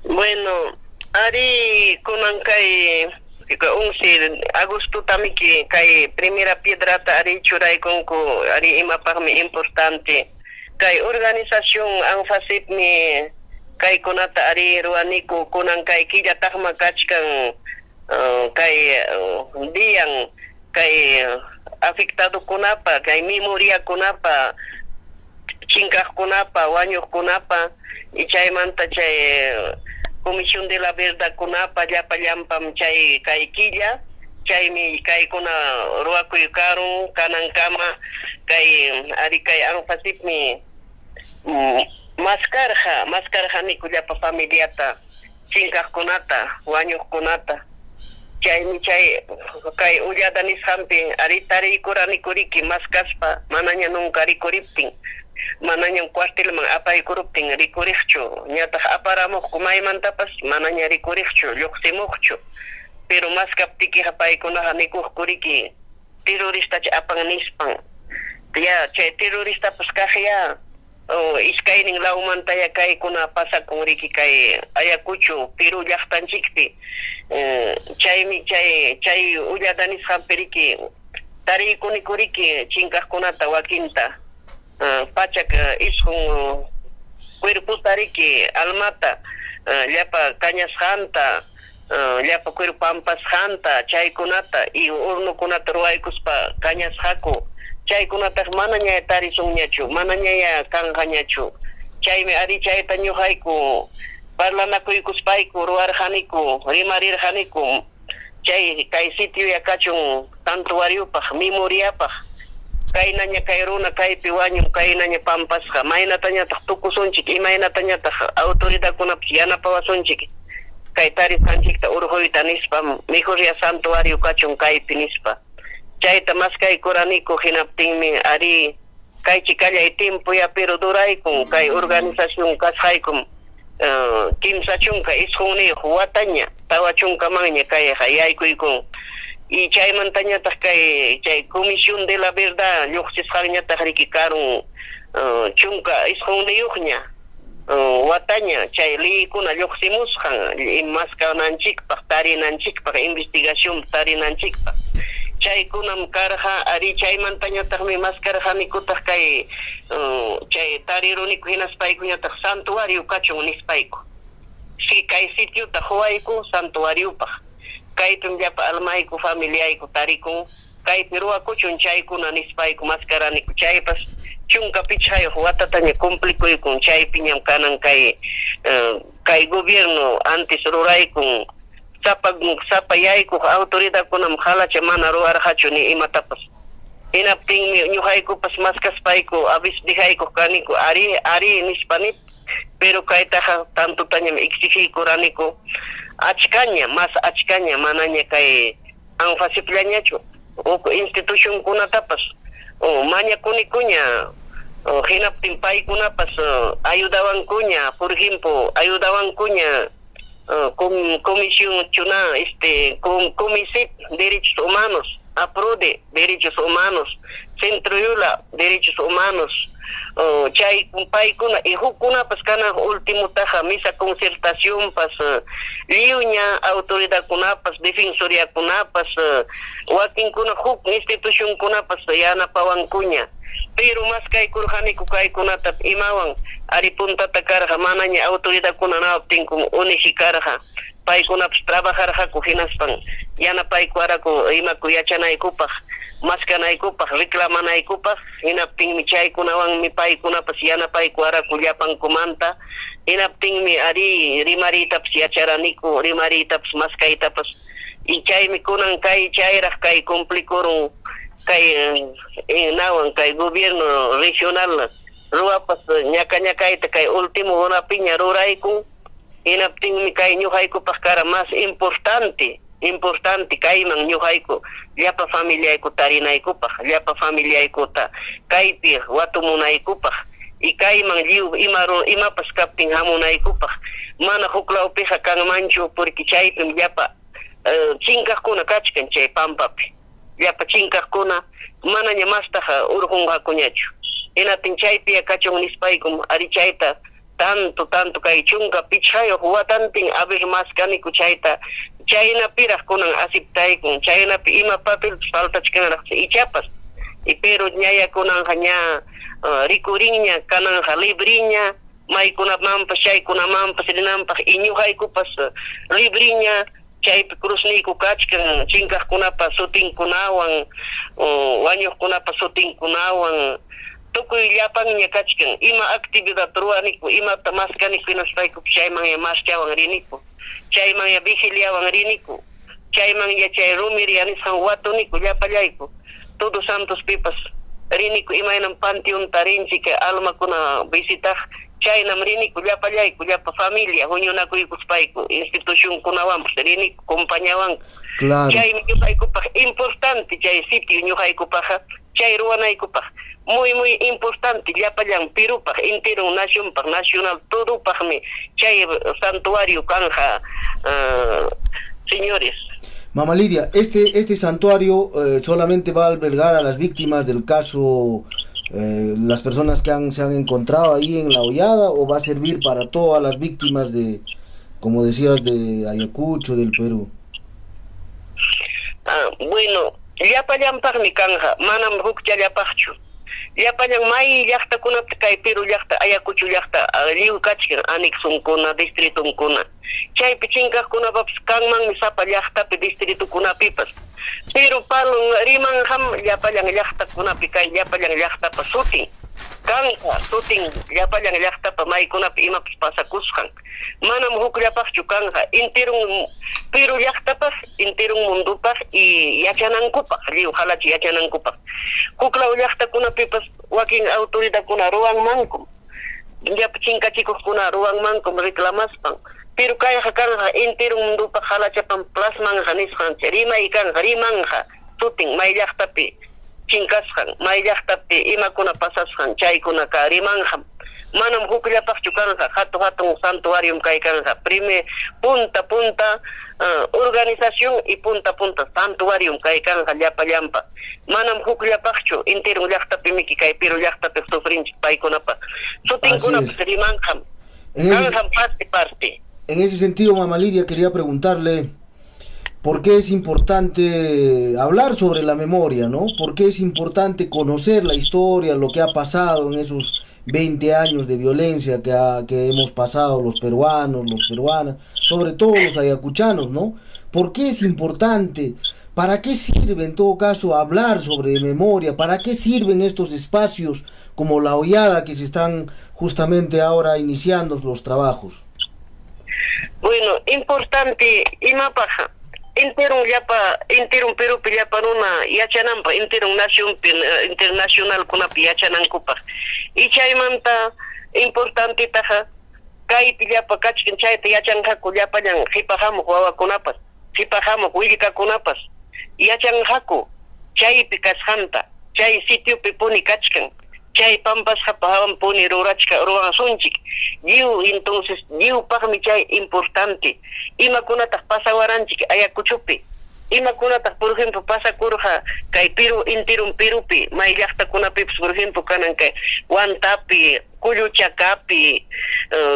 Bueno, ari kunan kay 11 agosto tamiki kay primera piedrata ari churaykunku, ari imapaqmi importante. Kay organización ANFASEPmi kaykunata ari ruwaniku kunan kay killataqma kachkan kay dian kay afectadokunapa kay memoriakunapa Chinkaqkunapa, wañuqkunapa, y chaymanta chay Comisión de la Verdadkunapa llapallampam chay kay killa, chaymi kaykuna ruwakuy karun kanankama kay ari kay ANFASIPmi maskarqa, maskarqaniku llapa familiata, chinkaqkunata, wañuqkunata. Chaymi chay kay ullada nisqanpi ari tariykuranikuriki maskaspa manaña nunca rikuriptin, manañam cuartelman apaykuruptin rikuriqchu, ñataq aparamuqku maymantapas manaña rikuriqchu, lluqsimuqchu. Pero maskaptikiqa paykunaqa nikuqkuriki terroristacha apan nispan. Ya chay terroristapas kaqya iskaynin lawmantaya kaykuna pasakun riki kay Ayacucho, Perú llaqtanchikpi. Chaymi chay chay ullada nisqanpi riki tariykunikuriki chinkaqkunata wakinta 109 cuerpota riki almata llapa kañasqanta, llapa cuerpo pampasqanta chaykunata y hornokunata ruwaykuspa kañasqaku. Chaykunataqa manaña tarisunñachu, manañaya kanqañachu. Chaymi ari chayta ñuqayku parlanakuykuspayku ruwarqaniku, rimarirqaniku chay kay sitioya kachun santuariopaq, memoriapaq. Kaynaña kay runa kaypi wañun, kaynaña pampasqa, maynatañataq tukusunchik, imaynatañataq autoridadkunapas yanapawasunchik kay tarisqanchikta urquyta nispam, mejor ya santuario kachun kaypi nispa. Chayta maskaykuraniku hinaptinmi ari kaychikallay tiempo ya pero duraykun kay organización kasqaykum 39 wataña, 40manña kayqa yaykuykun. Y chaymantañataq kay chay Comisión de la Verdad lluqsisqanñataq riki karun 19ña wataña chay leykuna lluqsimusqan maskananchikpaq, tarinanchikpaq, investigación tarinanchikpaq. Chaykunam karqa ari chaymantañataqmi maskarqanikutaq kay chay tariruniku hinaspaykuñataq santuario kachun nispayku. Si kay sitiota quwayku santuariopaq. Kaypim llapa almayku, familiayku tarikun, kaypi ruwakuchun chaykuna nispayku maskaraniku. Chaypas 15 watataña cumplikuykun, chaypiñam kanan kay kay gobierno antes ruraykun sapa sapa yaykuq autoridadkunam qalacha mana ruwarqachu ni imatapas. Hinaptinmi ñuqaykupas maskaspayku a veces dejaykuq kaniku ari ari nispa nip, pero kaytaqa tantotañam exigiykuraniku achkaña, más achkaña, manaña kay ANFASIPllañachu, huk institucionkunatapas mañakunikuña, hinaptin paykunapas ayudawankuña, por ejemplo, ayudawankuña Comisión Chuna, Comisión Derechos Humanos, APRODE, Derechos Humanos, Centro Yula, Derechos Humanos, chay paykuna y hukkunapas kanan último taja misa concertación pas lliwña autoridadkunapas, defensoriakunapas, wakinkuna huk institucionkunapas yanapawankuña. Pero maskaykurqaniku kaykunata imawan ari puntata karqa manaña autoridadkuna nawaptinku ONG karqa paykunapas trabajarqaku hinaspan yanapaykuwaraku imaku yachanaykupaq, maskanaykupaq, reclamanaykupaq. Hinaptinmi chaykunawanmi paykunapas yanapaykuwaraku llapankumanta. Hinaptinmi ari rimariytapas yacharaniku, rimariytapas, maskaytapas. Y chaymi kunan kay chayraq kay cumplikurun kay nawan kay gobierno regional ruwapas ñaka ñakayta kay último hunapiña ruraykun. Hinaptinmi kay ñuqaykupaq kara más importante, importante kayman ñuqayku llapa familiayku tarinaykupaq, llapa familiaykuta kaypi watumunaykupaq y kayman lliw ima imapas kaptin hamunaykupaq. Mana huklawpiqa kanmanchu porque chaypim llapa chinkaqkuna kachkan chay pampapi. Llapa chinkaqkuna manaña mastaqa urqunqakuñachu. Hinaptin chaypiya kachun nispaykum ari chayta tanto tanto kay 15 watantin a ver maskaniku chayta, chaynapiraq kunan aceptaykun, chaynapi ima papelpas faltachkanraq ichapas. Y pero ñaya kunanja ña rikurinña, kananja libriña, maykunamanpas chaykunamanpas rinanpaq y ñuqaykupas libriña chaypi cruzniyku kachkan chinkaqkunapa sutinkunawan, wañuqkunapa sutinkunawan. Tukuy llapanña kachkan. Ima actividad ruwaniku, imata maskaniku hinaspaykupas chaymanya marchawan riniku, chaymanya vigiliawan riniku, chaymanya chay romería nisqan watuniku llapallayku. Todos Santospipas riniku imaynam panteonta rinchik almakuna visitaq, chaynam riniku llapallayku, llapa familia huñunakuykuspayku, institucionkunawanpas riniku, compañawanku. Claro. Chaymi ñuqaykupaq importante chay sitio ñuqaykupaqqa, chay ruwanaykupaq muy muy importante llapallan Perupaq, enteron nacionpaq, nacional todopaqmi chay santuario kanja, señores. Mamá Lidia, este santuario solamente va a albergar a las víctimas del caso, las personas que se han encontrado ahí en la hoyada, o va a servir para todas las víctimas de, como decías, de Ayacucho, del Perú? Ah, bueno, llapallanpaqmi kanja, manam hukchallapaqchu. Llapallan may llaqtakunapi kay Perú llaqta, Ayacucho llaqta, lliw kachkan anexonkuna, distritonkuna. Chaypi chinkaqkunapapas kanmanmi sapa llaqtapi, distritokunapipas. Pero palon rimanqam llapallan llaqtakunapi kay llapallan llaqtapa sutin. Kanqa sutin llapallan llaqtapa maykunapi imapas pasakusqan. Manam hukllapaqchu kanqa, enteron Perú llaqtapaq, enteron mundopaq y yachanankupaq, lliw qalachi yachanankupaq. Huklaw llaqtakunapipas wakin autoridadkuna ruwanmankum. Llapa chinkachikuqkuna ruwanmankum reclamaspan. Pero kayqa kanqa enteron mundopaq qalachapam plasmanqa nisqanchik, rimay kanqa, rimanqa sutin may llaqtapi chinkasqan, may llaqtapi imakuna pasasqan, chaykunaka rimanqam. Manam hukllapaqchu kanqa, hatu hatun santuarium kay kanqa. Prime punta punta organización y punta punta santuarium kay kanqa llapallanpa. Manam hukllapaqchu enteron llaqtapimiki kay Perú llaqtapi sufrinchik paykunapa. Sutinkunapas rimanqam. Kanqam parte parte. En ese sentido, Mamá Lidia, quería preguntarle por qué es importante hablar sobre la memoria, ¿no? ¿Por qué es importante conocer la historia, lo que ha pasado en esos 20 años de violencia que hemos pasado los peruanos, los peruanas, sobre todo los ayacuchanos, ¿no? ¿Por qué es importante? ¿Para qué sirve en todo caso hablar sobre memoria? ¿Para qué sirven estos espacios como la hoyada que se están justamente ahora iniciando los trabajos? Bueno, importante imapaq enteron llapa, enteron Perupi llapa runa yachananpaq, enteron nacionpi, internacionalkunapi yachanankupaq. Y chaymanta importantetaqa kaypi llapa kachkan chayta yachanqaku llapallan qipa hamuq wawakunapas, qipa hamuq willkakunapas yachanqaku chaypi kasqanta, chay sitiopi puni kachkan, chay pampasqapa hawan puni rurachka ruwasunchik. Lliw entonces lliwpaqmi chay importante. Imakunataq pasawaranchik Ayacuchopi? Imakunataq, por ejemplo, pasakurqa kay Perú enteron Perupi, may llaqtakunapipas, por ejemplo, kanan kay Huantapi, Kulluchakapi,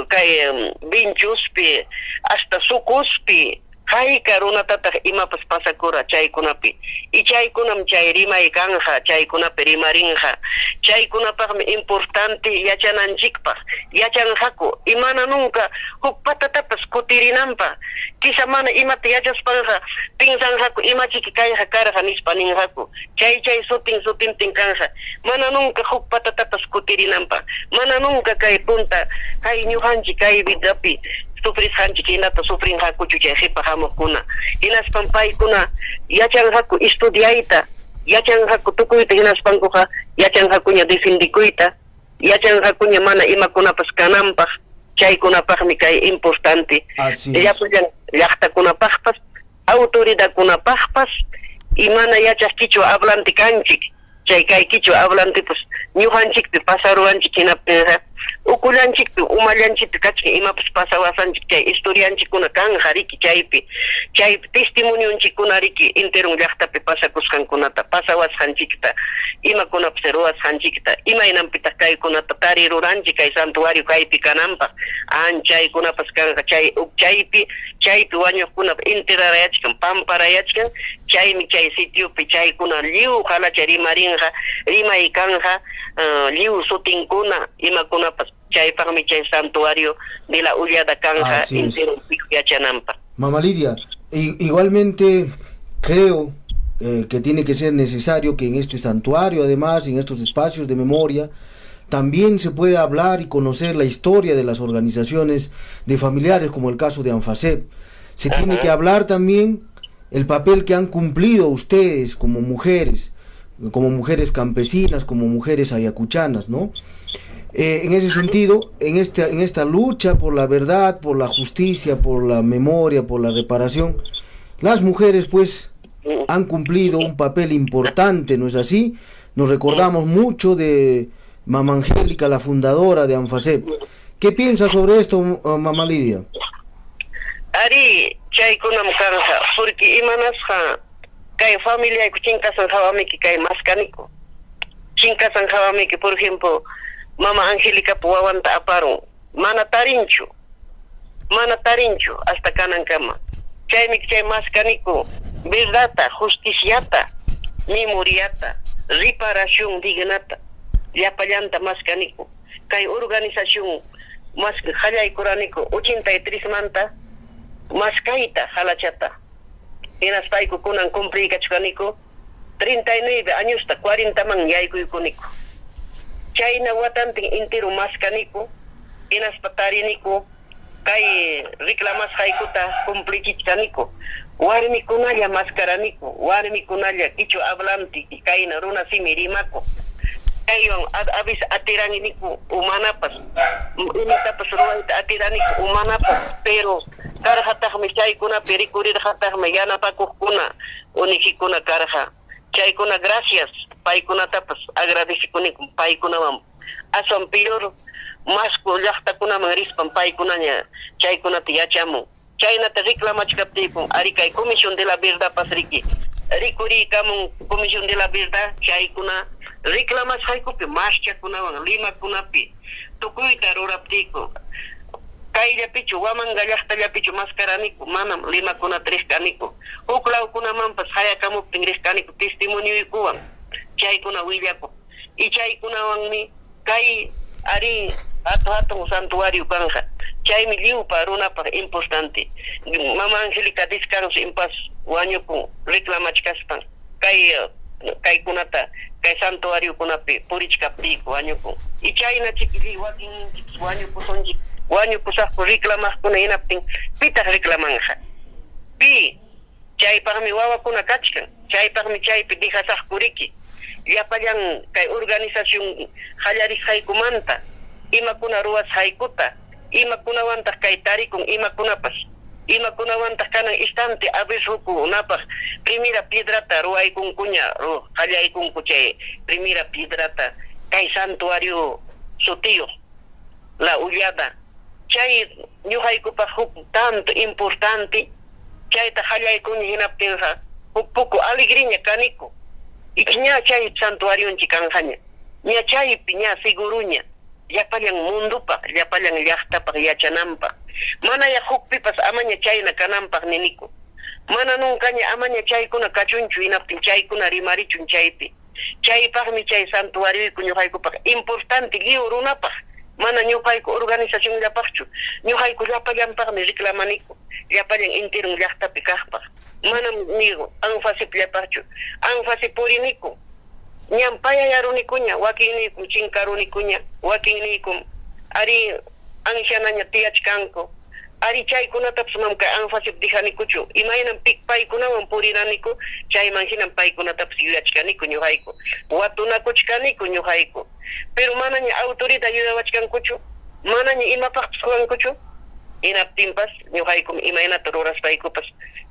kay Vinchuspi, hasta Sucuspi, hayka runatataq imapas pasakura chaykunapi. Y chaykunam chay rimay kanja, chaykunapi rimarinqa. Chaykunapaqmi importante yachananchikpaq, yachanqaku y mana nunca huk patatapas kutirinanpaq. Quizá mana imata yachaspanqa pinsanqaku imachiki kayqa karqa nispa ninqaku. Chay chay sutin sutintin kanja. Mana nunca huk patatapas kutirinanpaq. Mana nunca kay punta kay ñuqanchik kay vidapi sufrisqanchik hinata sufrinqakuchu chay qipa hamuqkuna. Hinaspan paykuna yachanqaku estudiayta, yachanqaku tukuyta hinaspankuqa yachanqakuña defendikuyta, yachanqakuña mana imakunapas kananpaq, chaykunapaqmi kay importante. Llapallan llaqtakunapaqpas, autoridadkunapaqpas, y mana yachaq quichua hablante kanchik, chay kay quichua hablantepas ñuqanchikpi pasaruwanchik hinaptinqa ukullanchikpi umallanchikpi kachkan imapas pasawasanchik chay historianchikkuna kanja riki chaypi, chay testimonionchikkuna riki enteron llaqtapi pasakusqankunata, pasawasqanchikta, imakunapas ruwasqanchikta, imaynanpitaq kaykunata tariruranchik kay santuario kaypi kananpaq, an chaykunapas kanja chay chaypi chaypi wañuqkunapa enterarayachkan, pamparayachkan, chaymi chay sitiopi chaykuna lliw qalacha rimarinqa, rimay kanja, lliw sutinkuna imakunapas chaypaqmi chay santuario de la Hoyada kanja entero yachananpaq. Mamá Lidia, igualmente creo Que tiene que ser necesario que en este santuario, además, en estos espacios de memoria, también se pueda hablar y conocer la historia de las organizaciones de familiares, como el caso de ANFASEP. Se tiene que hablar también el papel que han cumplido ustedes como mujeres campesinas, como mujeres ayacuchanas, ¿no? En ese sentido, en esta lucha por la verdad, por la justicia, por la memoria, por la reparación, las mujeres pues han cumplido un papel importante, ¿no es así? Nos recordamos mucho de Mama Angélica, la fundadora de ANFASEP. ¿Qué piensa sobre esto, Mama Lidia? Arí, chaykunam kanqa, porque imanasqa kay familiayku chinkasqan hawamiki kay maskaniku. Chinkasqan hawamiki, por ejemplo, Mama Angélica wawanta aparun, mana tarinchu. Mana tarinchu hasta kanankama. Chaymi chay maskaniku verdadta, justiciata, memoriata, reparación dignata, llapallanta maskaniku. Kay organización mas qallaykuraniku 83 manta maskayta halachata. Hinaspayku kunan cumpliykachkaniku 39 añosta 40 man yaykuykuniku. Chayna watantin entero maskaniku, hinaspa tariniku kay reclamasqaykuta cumplichichkaniku. Warmikunalla maskaraniku, warmikunalla quichua hablante kayna runa simi rimaku. Kaywan a veces atiraniku umanapas, imatapas ruwayta atiraniku umanapas, pero karqataqmi chaykunapi rikurirqataqmi yanapakuqkuna, unijikuna karqa. Chaykuna gracias, paykunatapas agradecikuniku paykunawan. Aswan peor masku llaqtakunaman rispan paykunaña chaykunata yachamun. Chaynata reclamachkaptiykum ari kay Comisión de la Verdad pas riki. Rikuriykamun Comisión de la Verdad chaykuna reclamasqaykupi marchakunawan Limakunapi tukuyta ruraptiyku. Kayllapichu Huamanga llaqtallapichu maskaraniku, manam Limakunata riqkaniku. Huk lawkunamanpas hayakamuptin riqkaniku testimonioykuwan chaykuna willakuq. Y chaykunawanmi kay ari hatun hatun santuario kanja. Chaymi lliwpa runapaq importante. Mama Angélica descanso en paz wañukun reclamachkaspan kay kaykunata kay santuariokunapi purichkaptiyku wañukun. Y chayna chiki wakinninchikpas wañukusunchik, wañukusaqku reclamaqkuna hinaptin pitaq reclamanja. Pi chaypaqmi wawakuna kachkan, chaypaqmi chaypi dejasaqku riki. Llapallan kay organización qallarisqaykumanta imakuna ruwasqaykuta, imakunawantaq kay tarikun imakunapas, imakunawantaq kanan instante avisrukunapaq primera piedrata ruwaykunkuña, qallaykunku chay primera piedrata kay santuario sutiyuq La Hullada. Chay ñuqaykupaq huk tanto importante chayta qallaykuni hinaptinqa huk poco alegriña kaniku. Y ña chay santuarionchik kanqaña. Ña chaypi ña seguruña llapallan mundupaq, llapallan llaqtapaq yachananpaq. Manaya hukpipas amaña chayna kananpaq niniku. Mana nuncaña amaña chaykuna kachunchu hinaptin chaykuna rimarichun chaypi. Chaypaqmi chay santuarioyku ñuqaykupaq importante lliw runapaq. Mana ñuqayku organizacionllapaqchu. Ñuqayku llapallanpaqmi reclamaniku. Llapallan enteron llaqtapi kaqpaq. Manam ni ANFASEPllapaqchu. ANFASEP puriniku. Ñam payayarunikuña, wakinniykum chinkarunikuña, wakinniykum ari ancianaña tiyachkanku. Ari chaykunatapas manam kay ANFASEP dejanikuchu. Imaynam paykunawan puriraniku, chayman hinam paykunatapas yuyachkaniku ñuqayku. Watunakuchkaniku ñuqayku. Pero manaña autoridad yuyawachkankuchu, manaña imapaqpas ruwankuchu. Hinaptinpas ñuqaykum imaynata ruraspaykupas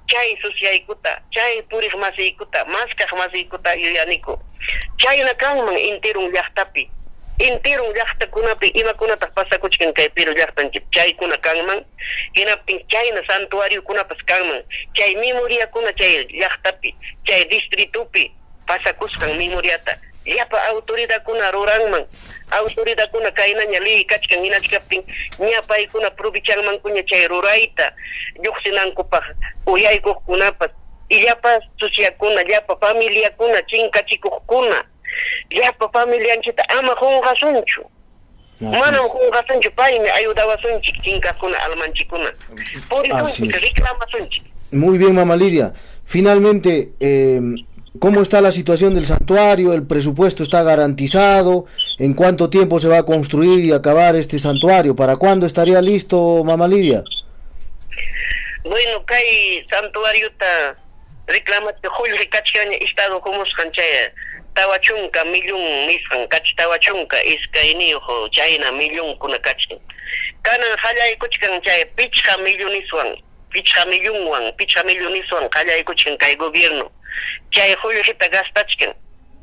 chay susyaykuta, chay puriq masiykuta, maskaq masiykuta yuyaniku. Chayna kanman enteron llaqtapi, enteron llaqtakunapi imakunataq pasakuchkan kay Perú llaqtanchik chaykuna kanman, hinaptin chayna santuariokunapas kanman, chay memoriakuna chay llaqtapi, chay distritupi pasakusqan memoriata llapa autoridadkuna ruranman, autoridadkuna kaynaña ley kachkan hinachkaptin ña paykuna provechanmankuña chay rurayta lluqsinankupaq uyaykuqkunapas y llapa susyakuna, llapa familiakuna, chinkachikuqkuna, llapa familianchikta ama qunqasunchu. Manam qunqasunchu, paymi ayudawasunchik chinkaqkuna almanchikkuna. Purisunchik, reclamasunchik. Muy bien, Mamá Lidia. Finalmente, ¿Cómo está la situación del santuario? ¿El presupuesto está garantizado? ¿En cuánto tiempo se va a construir y acabar este santuario? ¿Para cuándo estaría listo, Mamá Lidia? Bueno, kay santuariota reclamachka qullqi kachkanña Estado qumusqan chay 40 millón nisqan kach 42 chayna millonkuna kachkan. Kanan qallaykuchkan chay 5 milloniswan, 5 millonwan, 5 milloniswan qallaykuchkan kay gobierno. Chay qullqita gastachkan.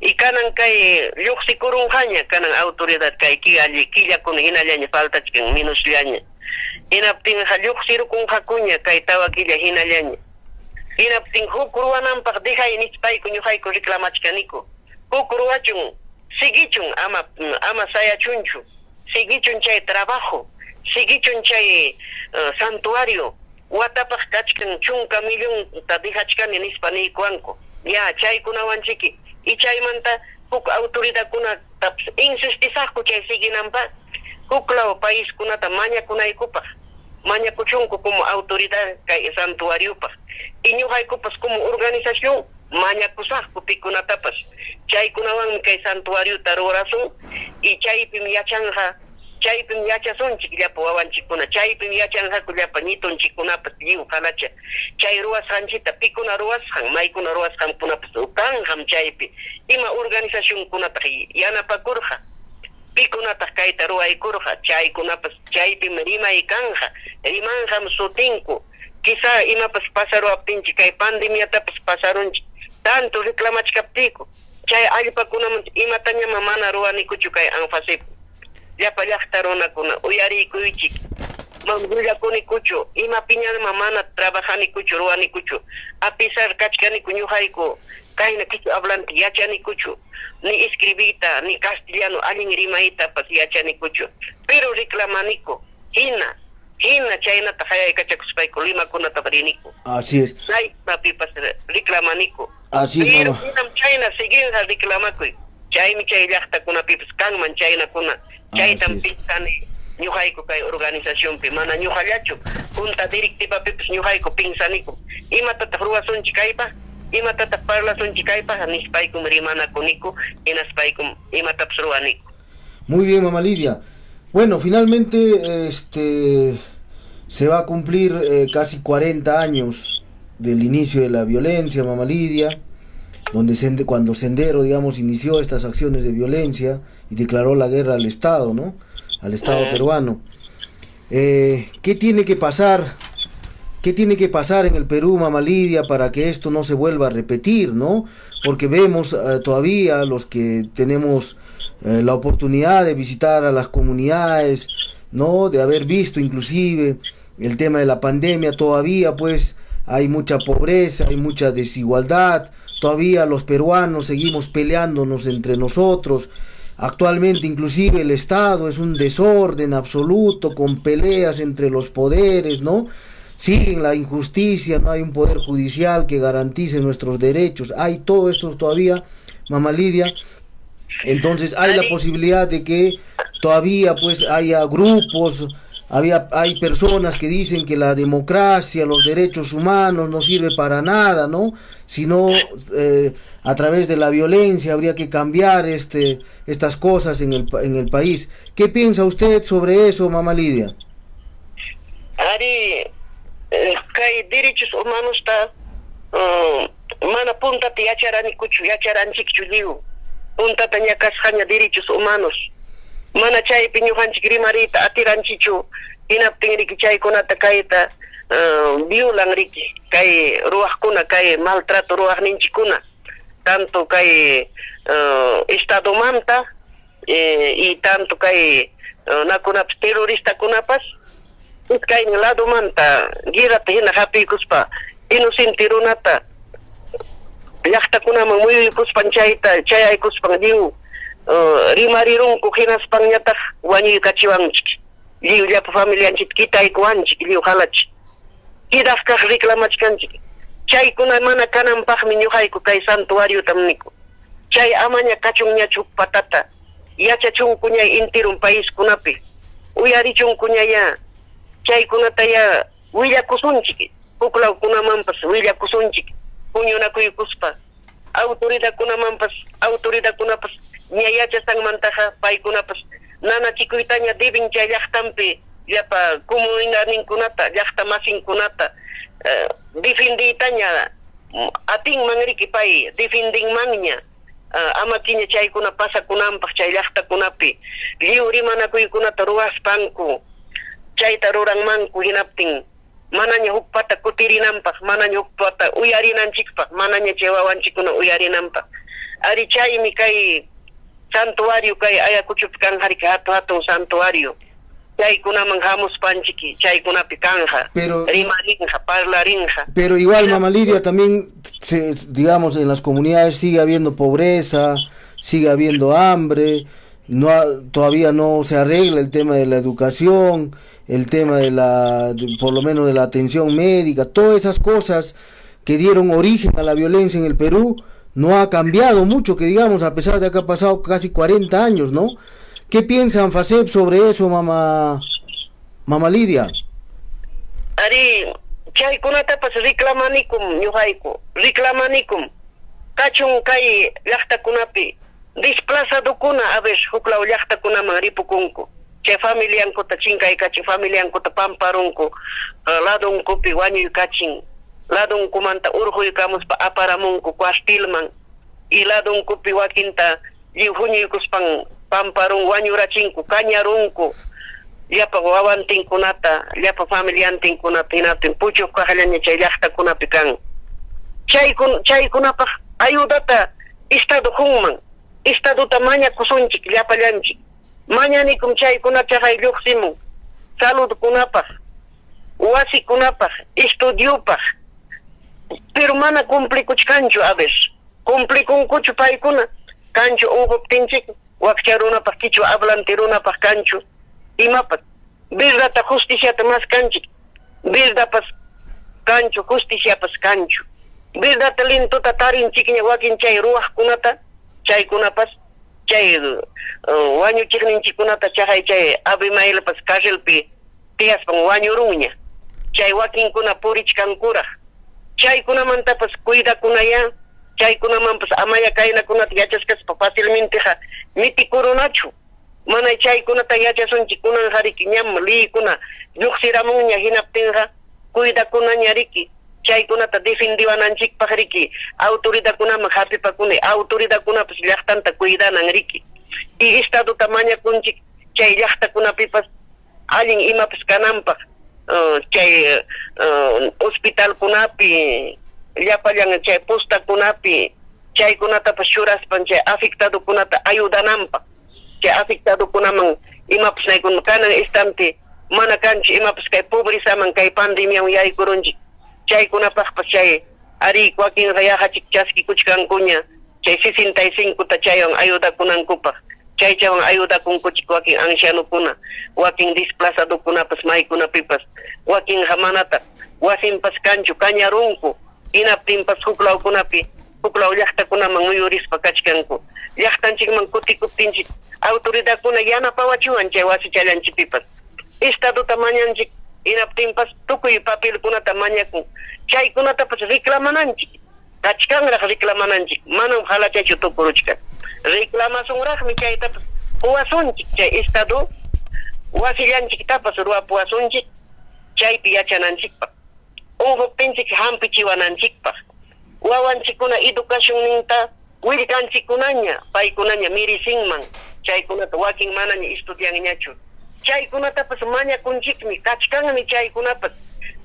Y kanan kay lluqsikurunqaña kanan autoridad kay killakuna hinallaña faltachkan minusllaña. Hinaptinqa lluqsirukunqakuña kay 4 killa hinallaña. Hinaptin huk ruwananpaq dejay nispayku ñuqayku reclamachkaniku. Huk ruwachun, siguichun, ama sayachunchu. Siguichun chay trabajo, siguichun chay santuario. Watapaq kachkan 10 millonta dejachkani nispa niykuwanku. Ya chaykunawanchiki. Y chaymanta huk autoridadkunatapas insistisaqku chay siguinanpaq. Huklaw paiskunata mañakunaykupaq. Mañakuchunku como autoridad kay santuariopaq. Y ñuqaykupas como organización mañakusaqku pikunatapas. Chaykunawanmi kay santuariota rurasun y chaypim yachanqa, chaypim yachasunchik llapa wawanchikkuna, chaypim yachanqaku llapa ñitunchikkunapas lliw qalacha. Chay ruwasqanchikta pikuna ruwasqan, maykuna ruwasqankunapas kanqam chaypi. Ima organizacionkunataq yanapakurqa, pikunataq kayta ruwaykurqa, chaykunapas chaypim rimay kanqa, rimanqam sutinku. Quizá imapas pasaruwaptinchik kay pandemiatapas pasarunchik, tanto reclamachkaptiyku, chay allpakunamanta imatañama mana ruwanikuchu kay ANFASEP. Llapa llaqta runakuna uyariykuychik, man willakunikuchu, imapiñama mana trabajanikuchu, ruwanikuchu, a pesar kachkaniku ñuqayku, kayna quichua hablante yachanikuchu, ni escribiyta, ni castellano allin rimaytapas yachanikuchu, pero reclamaniku, hina, hina chaynata qayaykachakuspayku limakunata riniku. Así es. Chaynapipas reclamaniku. Así es, Pero mamá. hinam chayna siguinqa reclamakuy. Chaymi chay llaqtakunapipas kanman chaynakuna. Chaytam pinsani ñuqayku kay organizacionpi, mana ñuqallachu, junta directivapipas ñuqayku pinsaniku. Imatataq ruwasunchik kaypaq, imatataq parlasunchik kaypaq nispaykum rimanakuniku, hinaspaykum imatapas ruwaniku. Muy bien, Mamá Lidia. Bueno, finalmente se va a cumplir casi 40 años del inicio de la violencia, Mamá Lidia, donde cuando Sendero, digamos, inició estas acciones de violencia y declaró la guerra al Estado, ¿no? Al Estado peruano. ¿Qué tiene que pasar? ¿Qué tiene que pasar en el Perú, Mamá Lidia, para que esto no se vuelva a repetir, ¿no? Porque vemos todavía los que tenemos la oportunidad de visitar a las comunidades, ¿no? De haber visto inclusive el tema de la pandemia, todavía pues hay mucha pobreza, hay mucha desigualdad, todavía los peruanos seguimos peleándonos entre nosotros. Actualmente inclusive el Estado es un desorden absoluto, con peleas entre los poderes, ¿no? Siguen la injusticia, no hay un poder judicial que garantice nuestros derechos, hay todo esto todavía, Mamá Lidia. Entonces hay la posibilidad de que todavía pues haya grupos, hay personas que dicen que la democracia, los derechos humanos no sirve para nada, ¿no? Sino a través de la violencia habría que cambiar estas cosas en el país. ¿Qué piensa usted sobre eso, Mamá Lidia? Ari, kay derechos humanos ta mana puntata yacharanikuchu, yacharanchikchu lliw. Puntata ñakasqaña derechos humanos. Mana chaypi ñuqanchik rimariyta atiranchichu, hinaptin riki chaykunata kayta violan riki, kay ruwaqkuna, kay maltrato ruwaqninchikkuna, tanto kay estadomanta y tanto kay nakunapas terroristakunapas, iskaynin ladomanta guerrata hina hapiykuspa inocente runata llaqtakunaman muyuykuspan chayta chayaykuspan lliw rimarirunku, hinaspanñataq wañuykachiwanchik, lliw llapa familianchik kitaykuwanchik, lliw halachik kidaq kaq reclamachkanchik. Chaykuna mana kananpaqmi ñuqayku kay santuariotam niku. Chay amaña kachunñachu patata, yachachunkuña intirun paiskunapi, uyarichunkuña ya, chaykunata ya willakusunchik, huklawkunamanpas willakusunchik, huñunakuykuspa. Autoridadkunamanpas, autoridadkunapas ña yachasqanmantaqa paykunapas nanachikuytaña deben chay llaqtanpi llapa comunidadninkunata, llaqta masinkunata defendiytaña atinman riki pay defendinmanña amakiña chaykuna pasakunanpaq chay llaqtakunapi lliw rimanakuykunata ruwaspanku chayta ruranmanku hinaptin manaña huk pata kutirinanpaq, manaña huk pata uyarinanchikpaq, manaña chay wawanchikkuna uyarinanpaq. Ari chaymi kay santuario kay Ayacuchopi kanqa riki hatun hatun santuario. Chaykunaman hamuspanchik chaykunapi kanqa, Pero rimarinqa, parlarinqa. Pero igual, Mama Lidia, también, digamos, en las comunidades sigue habiendo pobreza, sigue habiendo hambre, no todavía no se arregla el tema de la educación, el tema de por lo menos de la atención médica, todas esas cosas que dieron origen a la violencia en el Perú, no ha cambiado mucho, que digamos, a pesar de que ha pasado casi 40 años, ¿no? ¿Qué piensa ANFASEP sobre eso, mamá Lidia? Ari, chaykunatapas reclamanikum ñuqayku, reclamanikum. Kachun kay llaqtakunapi desplazadokuna a ver huklaw llaqtakunaman ripukunku. Chay familiankuta chinkaykachin, familiankuta pamparunku, ladunkupi wañuykachin, ladunkumanta urquykamuspa aparamunku cuartilman, y ladunkupi wakinta lliw huñuykuspan pamparun wañurachinku, kañarunku, llapa wawantinkunata, llapa familiantinkunata, hinaptin puchuq kaqllaña chay llaqtakunapi kan. Chaykunapaq ayudata Estado qunman, Estaduta mañakusunchik llapallanchik. Mañanikum chaykuna chaqay lluqsimun, saludkunapaq, wasikunapaq, estudiopaq. Pero mana cumplikuchkanchu a ver, cumplikunkuchu paykuna, kanchu unquptinchik, wakcha runapaq, quichua hablante runapaq kanchu, imapas. Verdadta justiciata maskanchik, verdapas kanchu, justiciapas kanchu. Verdadta lentota tarinchikña wakin chay ruwaqkunata, chaykunapas, chay wañuchiqninchikkunata chaqay chay Abimaelpas carcelpi tiyaspan wañurunña. Chay wakinkuna purichkankuraq. Chaykunamantapas cuidakunaya, chaykunamanpas amaya kaynakunata yachasqaspa fácilmenteqa mitikurunachu. Mana chaykunata yachasunchik kunanqa riki ñam liykuna lluqsiramunña hinaptinqa cuidakunaña riki. Chaykunata defendiwananchikpaq riki autoridadkunaman hap'ipakuni, autoridadkunapas llaqtanta cuidanan riki. Y Estaduta mañakunchik chay llaqtakunapipas allin imapas kananpaq, chay hospitalkunapi, llapallan chay postakunapi, chaykunatapas churaspan chay afectadokunata ayudananpaq. Chay afectadokunaman imapas naykuna kanan instante mana kanchu imapas kay pobrezaman kay pandemiawan yaykurunchik. Chaykunapaqpas chay ari wakinqa yaqachik chaskikuchkankuña chay 65 ta chaywan ayudakunankupaq. Chaychawan ayudakunkuchik wakin ancianokuna, wakin desplazadokunapas maykunapipas, wakinqa manataq wasinpas kanchu kañarunku, hinaptinpas huklawkunapi, huklaw llaqtakunaman muyurispa kachkanku. Llaqtanchikman kutikuptinchik autoridadkuna yanapawachuwan chay wasichallanchikpipas. Estaduta mañanchik hinaptinpas tukuy papelkunata mañakun. Chaykunatapas reclamananchik. Kachkanraq reclamananchik, manam halachachu tukuruchkan. Reclamasunraqmi chaytapas quwasunchik chay Estado wasillanchiktapas ruwapuwasunchik chaypi yachananchikpaq. Unquptinchik hampichiwananchikpaq. Wawanchikkuna educacionninta willkanchikkunaña, paykunaña merecinman chaykunata wakin manaña estudianñachu. Chaykunatapas mañakunchikmi, kachkanmi chaykunapas.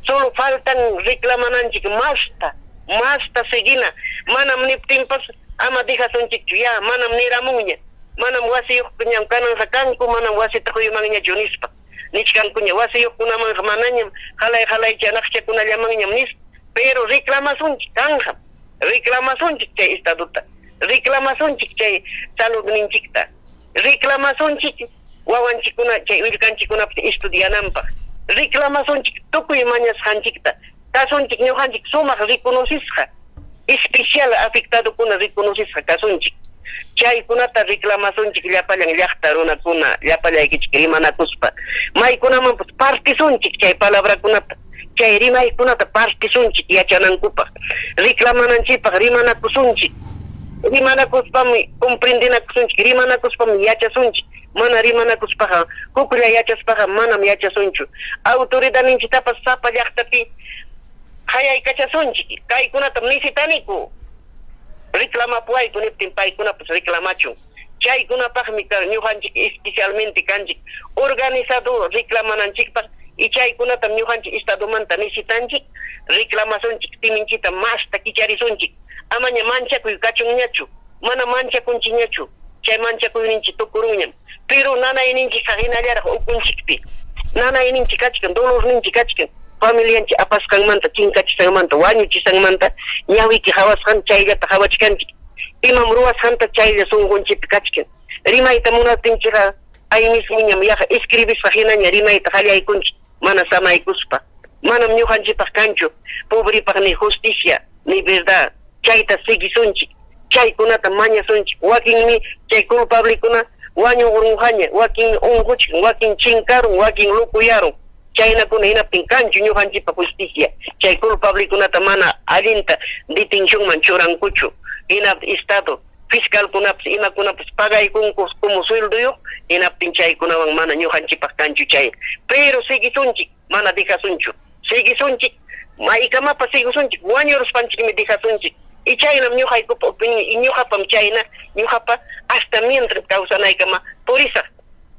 Solo faltan reclamananchik masta, masta seguina. Manam niptinpas ama dejasunchikchu, ya manam niramunña. Manam wasiyuqkuñam kananqa kanku, manam wasita quymanñachu nispa. Nichkankuña wasiyuqkunamanqa manañam halay halaycha naqchakunallamanñam nispa. Pero reclamasunchik kanqa. Reclamasunchik chay estaduta. Reclamasunchik chay saludninchikta. Reclamasunchik wawanchikkuna chay willkanchikkunapas estudiananpaq. Reclamasunchik tukuy mañasqanchikta. Kasunchik ñuqanchik sumaq reconocisqa. Especial afectadokuna reconocisqa kasunchik. Chaykunata reclamasunchik llapallan llaqta runakuna, llapallaykichik rimanakuspa. Maykunamanpas partisunchik chay palabrakunata, chay rimaykunata partisunchik yachanankupaq. Reclamananchikpaq rimanakusunchik. Rimanakuspam comprendinakusunchik, rimanakuspam yachasunchik. Mana rimanakuspaqa, huklla yachaspaqa manam yachasunchu. Autoridadninchiktapas sapa llaqtapi qayaykachasunchik. Kaykunatam necesitaniku. Reclamapuwayku niptin paykunapas reclamachun. Chaykunapaqmi ñuqanchik especialmente kanchik organizado reclamananchikpaq y chaykunatam ñuqanchik estadomanta necesitanchik, reclamasunchik, siminchikta masta kicharisunchik. Amaña manchakuy kachunñachu, mana manchakunchikñachu, chay manchakuyninchik tukurunñam. Pero nanayninchikqa hinallaraq ukunchikpi. Nanayninchik kachkan, dolorninchik kachkan, familianchik apasqanmanta, chinkachisqanmanta, wañuchisqanmanta, ñawiki qhawasqan chayllata qhawachkanchik. Imam ruwasqanta chaylla sunqunchikpi kachkan. Rimayta munaptinchikqa ahí mismoñam yaqa escribisqa hinaña rimayta qallaykunchik mana samaykuspa. Manam ñuqanchikpaq kanchu pobrepaq ni justicia ni verdad. Chayta siguisunchik, chaykunata mañasunchik. Wakinmi chay culpablecuna wañurunqaña, wakin unquchkan, wakin chinkarun, wakin lukuyarun. Chaynakuna hinaptin kanchu ñuqanchikpa justicia. Chay culpablekunata mana allinta detencionman churankuchu. Hinaptin Estado, fiscalkunapas imakunapas pagaykunku como suelduyuq, hinaptin chaykunawan mana ñuqanchikpaq kanchu chay. Pero siguisunchik, mana dejasunchu. Siguisunchik, maykamapas siguisunchik, wañuruspanchikmi dejasunchik. Y chaynam ñuqaykupa opinión, y ñuqapam chayna, ñuqapa hasta mientras kawsanaykama purisaq.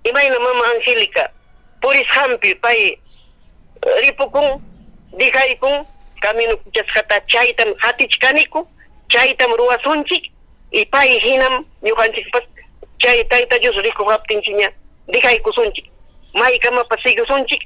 Imayna mama Angélica purisqanpi pay ripukun, dejaykun, camino kichasqata chaytam qatichkaniku, chaytam ruwasunchik, y pay hinam ñuqanchikpas chay Tayta Dios rikuqaptinchikña dejaykusunchik. Maykamapas siguisunchik,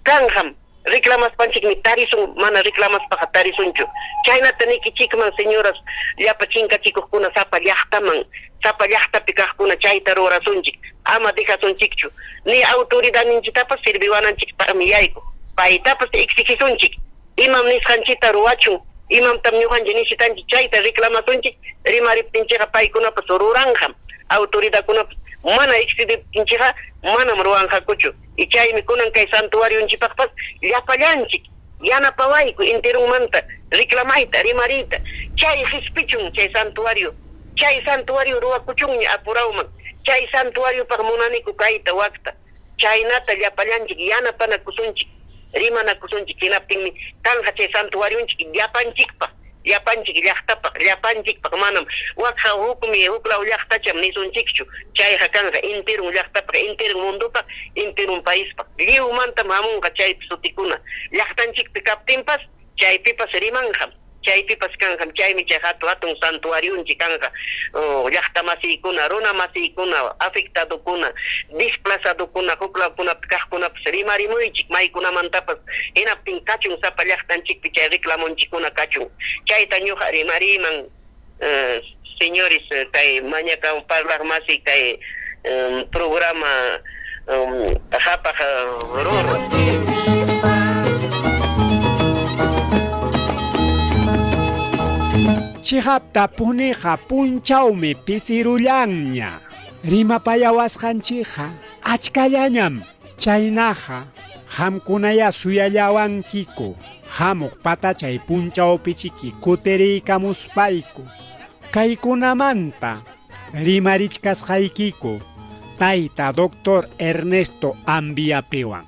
kanqam. Reclamaspanchikmi tarisun, mana reclamaspaqa tarisunchu. Chaynata nikichikman, señoras, llapa chinkachikuqkuna sapa llaqtaman, sapa llaqtapi kaqkuna chayta rurasunchik. Ama dejasunchikchu. Ni autoridadninchiktapas sirviwananchikpaqmi yayku. Paytapas exigisunchik. Imam nisqanchikta ruwachun, imamtam ñuqanchik necesitanchik chayta reclamasunchik, rimariptinchikqa paykunapas ruranqam. Autoridadkunapas mana exigiptinchikqa manam ruwanqakuchu. Y chaymi kunan kay santuarionchikpaqpas llapallanchik yanapawayku enterunmanta reclamayta, rimariyta. Chay qispichun chay santuario. Chay santuario ruwakuchunña apurawman. Chay santuariopaq munaniku kayta wakta. Chaynata llapallanchik yanapanakusunchik, rimanakusunchik. Hinaptinmi kanqa chay santuarionchik llapanchikpaq, llapanchik llaqtapaq, llapanchikpaq manam wakqa hukmi huklaw llaqtacham nisunchikchu. Chayqa kanqa enterun llaqtapaq, enterun mundopaq, enterun paispaq. Lliwmantam hamunqa chaypi sutikuna. Llaqtanchikpi kaptinpas chaypipas rimanqam, chaypipas kanqam. Chaymi chay hatu hatun santuarionchik kanqa. Llaqtamasiykuna, runamasiykuna, afectadokuna, desplazadokuna, huklawkunapi kaqkunapas rimarimuychik maykunamantapas. Hinaptin kachun sapa llaqtanchikpi chay reclamonchikkuna kachun. Chayta ñuqa rimariyman, señores, kay mañakawan parlaq masi kay programa qhapaq ruru. Chiqapta puniqa punchawmi pisirullanña. Rimapayawasqanchikqa achkallañam. Chaynaqa qamkunaya suyallawankiku. Hamuq patachay punchawpichiki kutiriykamuspayku. Kaykunamanta rimarichkasqaykiku tayta doctor Ernesto Ambiapiwan.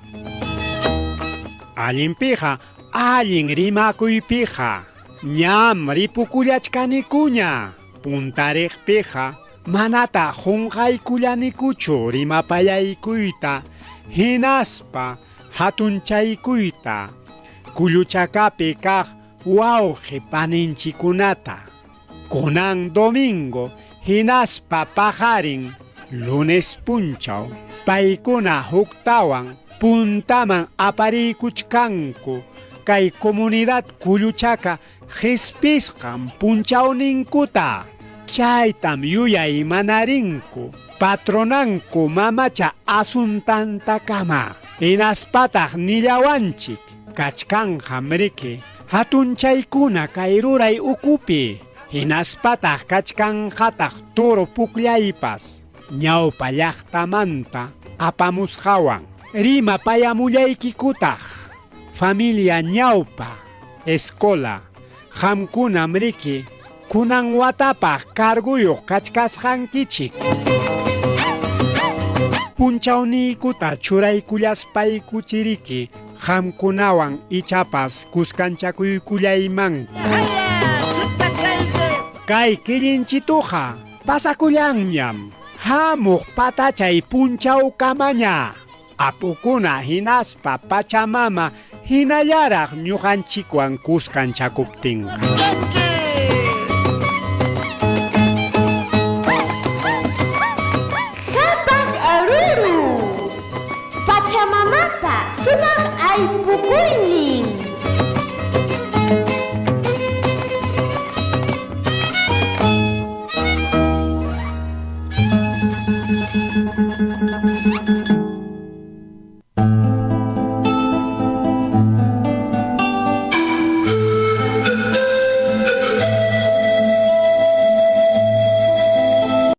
Allinpiqa, allin rimakuypiqa, ñam ripukullachkanikuña. Puntariqpiqa manata qunqaykullanikuchu rimapayaykuyta, hinaspa hatunchaykuyta, Kulluchakapi kaq wawqi paninchikunata. Kunan domingo hinaspa paqarin lunes punchaw paykuna huktawan puntaman apariykuchkanku kay comunidad Kulluchaka qhispisqan punchawninkuta. Chaytam yuyaymanarinku patronanku mamacha asuntantakama. Hinaspataq nillawanchik kachkanqam riki hatunchaykuna kay ruray ukupi. Hinaspataq kachkanqataq toro pukllaypas ñawpa llaqtamanta apamusqawan. Rimapayamullaykikutaq familia ñawpa escola qamkunam riki Kunan watapaq carguyuq kachkasqankichik. Punchawniykuta churaykullaspaykuchiriki qamkunawan ichapas kuskanchakuykullaymanku. Kay killinchituqa pasakullanñam hamuq patachay punchawkamaña. Apukuna hinaspa Pachamama hinallaraq ñuqanchikwan kuskanchakuptinqa.